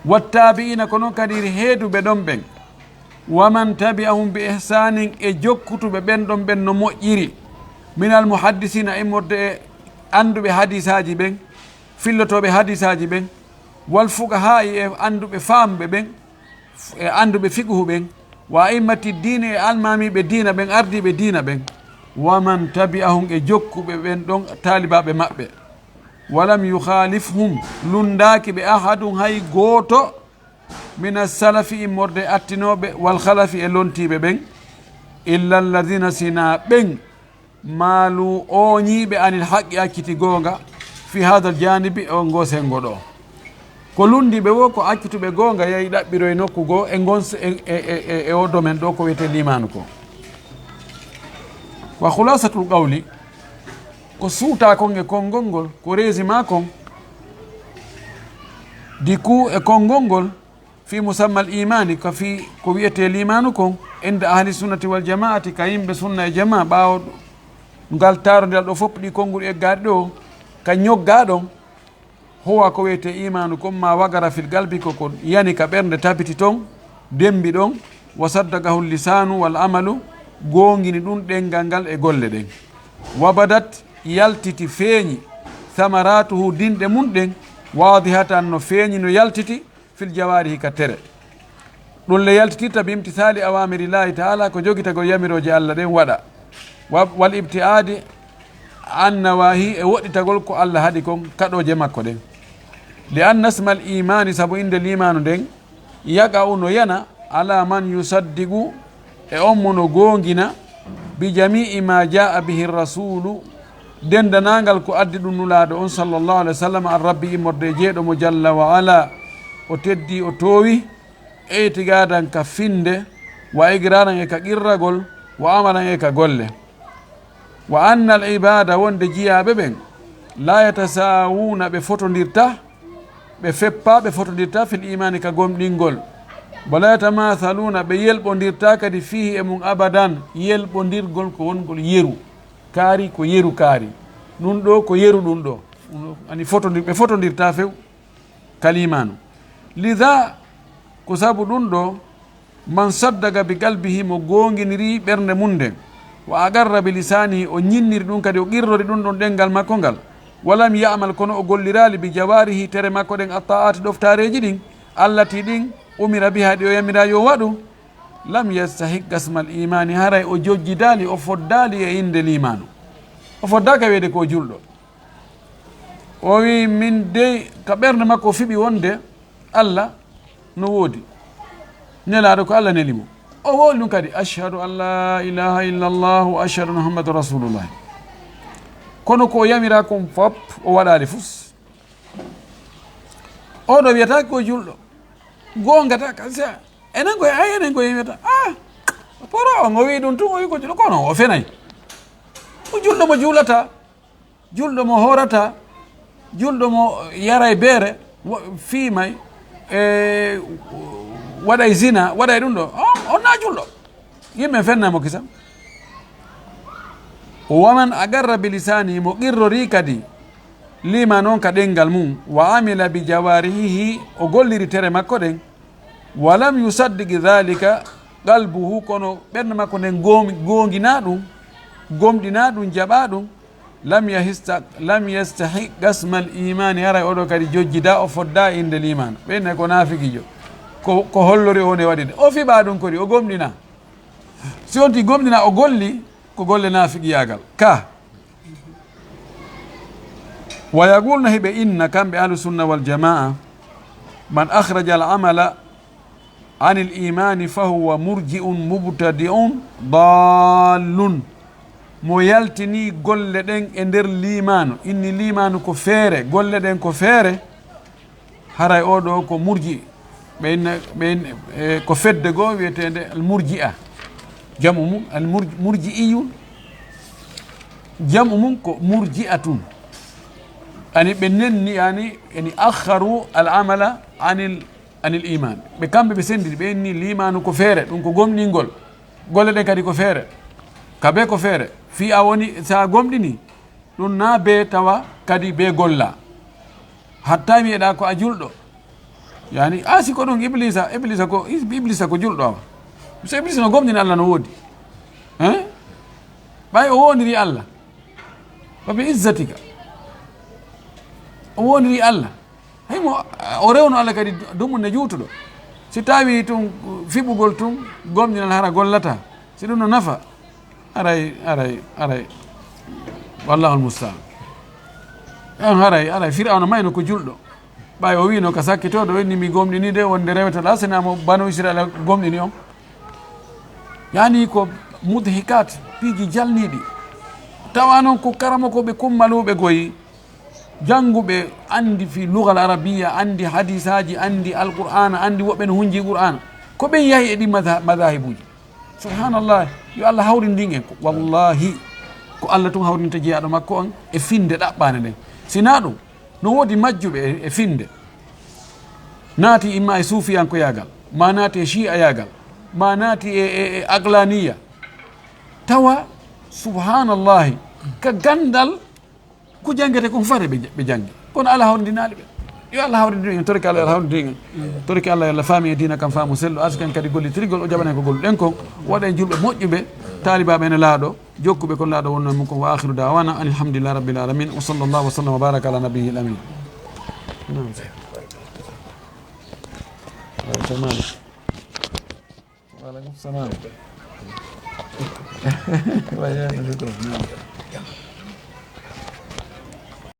Wattaabi'iina, ko non kadi heeduɓe ɗon ɓen. Wa man tabi'ahum bi ihsaanin, e jokkutuɓe ɓen ɗon ɓen no moƴƴiri. Minal muhaddisiina, immorde e annduɓe hadiisaaji ɓen, fillotooɓe hadiisaaji ɓen. Wal fuqahaa'i, e annduɓe faamuɓe ɓen, e annduɓe fiqhu ɓen, wa a'immati diini, e almaamiiɓe diina ɓen, ardiiɓe diina ɓen, wa man tabi'ahum, e jokkuɓe ɓen ɗon, taalibaaɓe maɓɓe. Wa lam yukhaalifhum, lunndaaki ɓe, ahadun, hay gooto, mina salafi, immorde e attinooɓe, wal khalafi, e lontiiɓe ɓen, illa alladhiina, sinaa ɓen, maalu, ooñiiɓe, anil haqqi, acciti goonga, fi haadal jaanibi, e on ngoo senngo ɗoo. Ko lunndiiɓe woo ko accutuɓe goonga, yahi ɗaɓɓiroy nokku goo e ngon s-, e, e, e, e, e oo domaine ɗoo ko wiyetee liimaanu ko. Wa khulaasatul qawli, ko suutaa kon e konngol ngol, ko résumé kon, du coup, e konngol ngol, fi musammal imaani, ka fii ko wiyetee liimaanu kon, inda ahli sunnati wal jamaati, ka yimɓe sunna e jamaa, ɓaawo ngal taarondiral ɗoo fof, ɗii konguɗi eggaaɗi ɗoo, ka ñoggaa ɗon, huwa, ko wiyetee imaanu kon, ma waqara fil qalbi, ko ko yani ka ɓernde, tabiti ton, dembi ɗon, wa saddaqahu lisaanu wal amalu, goongini ɗun ɗemngal ngal e golle ɗen. Wa badat, yaltiti, feeñi, thamaraatuhu, dinɗe mun ɗen, waadihatan, no feeñi, no yaltiti, fil jawaarihi, ka tere. Ɗun le yaltitirta bi imtisaali awaamirillahi taala, ko jogitagol yamirooje Alla ɗen waɗa. Wa-, wal ibtiaadi an nawaahi, e woɗɗitagol ko Alla haɗi kon, kaɗooje makko ɗen. Li anna ismal imaani, sabu innde liimaanu nden, yaqa'u, no yana, ala man yusaddiqu, e on mo no goongina, bi jamii ma jaa bihi rasuulu, denndanaangal ko addi ɗun Nulaaɗo on, sallallahu alaihi wa sallam, an rabbi, immorde e jeyɗo mo, jalla wa ala, o teddi, o toowi, i'tiqaadan, ka finnde, wa iqraaran, e ka qirragol, wa amalan, e ka golle. Wa anna al ibaada, wonde jiyaaɓe ɓen, laa yatasaawuuna, ɓe fotondirta, ɓe feppaa, ɓe fotondirta, fil iimaani, ka gomɗingol. Wa laa yatamathaluuna, ɓe yelɓondirta kadi, fiihi, e mun, abadan, yelɓondirgol ko wongol yeru, kaari ko yeru kaari, ɗun ɗoo ko yeru ɗun ɗoo, ani fotondir-, ɓe fotondirta few ka liimaanu. Lidaa, ko sabu ɗun ɗoo, man saddaqa bi qalbihi, mo goonginiri ɓernde mun nden, wa aqarra bi lisaanihi, o ñinniri ɗun kadi, o qirrori ɗun ɗon ɗemngal makko ngal, wa lam ya'mal, kono o golliraali, bi jawaarihi, tere makko ɗen, at-taa'aati, ɗoftaareeji ɗin, allati, ɗin, umira biha, ɗi o yamiraa yo waɗu, lam yastahiqqa ismal iimaani, haray o jojjidaali, o foddaali e innde liimaanu. O foddaaka wi'eede ko o julɗo. O wi'i, min dey, ka ɓernde makko o fiɓi wonde Alla no woodi, Nelaaɗo ko Alla neli mo. O wowli ɗun kadi, ashhadu an laa ilaaha illa Allah wa ashhadu anna Muhammadan rasulullah. Kono ko o yamiraa kon fop, o waɗaali fus. Oo ɗoo wiyata ko julɗo. Goongata, ka sa-, enen ko, ay, enen ko yimata, ah, poro, o ngo wi'i ɗun tun, o wi'i ko julɗo, kono o fenay. Ko julɗo mo juulata, julɗo mo horata, julɗo mo yaray beere, wo-, fiimay, e, waɗay zina, waɗay ɗun ɗoo. On, on na julɗo. Yimɓe fenna mo kisa. Wa man aqarra bi lisaanihi, mo qirrori kadi liimaan on ka ɗemngal mun, wa amila bi jawaarihihi, o golliri tere makko ɗen, wa lam yusaddiq dhalika qalbuhu, kono ɓernde makko nden goom-, goonginaa ɗun, gomɗinaa ɗun, jaɓaa ɗun, Lam yahista-, lam yastahiqqa ismal imaani, haray oɗo kadi jojjida, o fodda innde liimaanu. Ɓe inne ko naafiqiijo. Ko, ko hollori o ne waɗi de. O fiɓa ɗum kadi, o gomɗina. Si on ti gomɗina, o golli, ko golle naafiqiyaagal. Ka. Wa yaquluna, hiɓe inna, kamɓe ahlu sunna wal jamaa, man akhraja al amala anil imaani fahuwa murji'un mubtadi'un dallun. Mo yaltini golle ɗen e nder liimaanu, inni liimaanu ko feere, golle ɗen ko feere, haray oo ɗoo ko murji, ɓe inna, ɓe inna, e, ko fedde goo wiyeteende al murji'a. Jam'u mum al murj-, murji'iyun. Jam'u mum ko murji'atun. Ani ɓe nenni, ani, yani akharu al amala anil anil iman. Ɓe kamɓe ɓe senndiri, ɓe inni liimaanu ko feere, ɗum ko gomɗingol. Golle ɗen kadi ko feere. Ka bee ko feere. Fii a woni, so a gomɗini, ɗum na bee tawa kadi bee golla. Hatta wiyeɗaa ko a julɗo. Yani, a si ko ɗum Iblisa, Iblisa ko, Iblisa ko julɗo awa. So Iblisa no gomɗini Allah no woodi. Hein? Ɓay o woniri Allah. Wa bi izzatika. O woniri Allah. Hay mo, o rewno Allah kadi, dumunde juutuɗo. Si tawi tun fiɓugol tun, gomɗinal hara gollata. Si ɗum no nafa, aray, aray, aray. Wallahul musta'an. En haray, aray, Fir'awna mayno ko julɗo. Ɓay o wiino ka sakkitooɗo, o inni mi gomɗini de, wonde rewetaɗa, sina mo Banu Israila gomɗini on. Yani ko mudhikat, piiji jalniiɗi. Tawa non ko karamokooɓe kummaluuɓe goyi. Jannguɓe anndi fii lugal arabiya, anndi hadisaaji, anndi Alqur'aana, anndi woɓɓe no hunji Qur'aana. Ko ɓen yahi e ɗi madha-, madahibuuji. Subhanallah, yo Allah hawrindin en. Ko, wallahi, ko Allah tun hawrindinta jeyaaɗo makko on e finnde ɗaɓɓaande nden. Sinaa ɗum, no woodi majjuɓe e, e finnde. Naati imma e suufiyankoyaagal, maa naati e shi'ayaagal, maa naati e, e, e aqlaaniya. Tawa, subhanallahi, ka ganndal ko janngete kon fare ɓe, ɓe janngi. Kono Allah hawrindinaali ɓe. Yo Allah hawrindin en, torike Allah, yo Allah hawrindin en. Torike Allah, yo Allah faami e diina kan faamu sellu, arsiken kadi gollitirgol, o jaɓanen ko golluɗen kon. Waɗen julɓe moƴƴuɓe, taalibaaɓe ene laaɗo, jokkuɓe kon laaɗo wonno e mum kon. Wa akhiru da'wana anil hamdulillahi rabbil alamin. Wa sallallahu wa sallam wa baraka ala nabiyyil amin. Naam. Wa alaikum salam. Wa alaikum salam.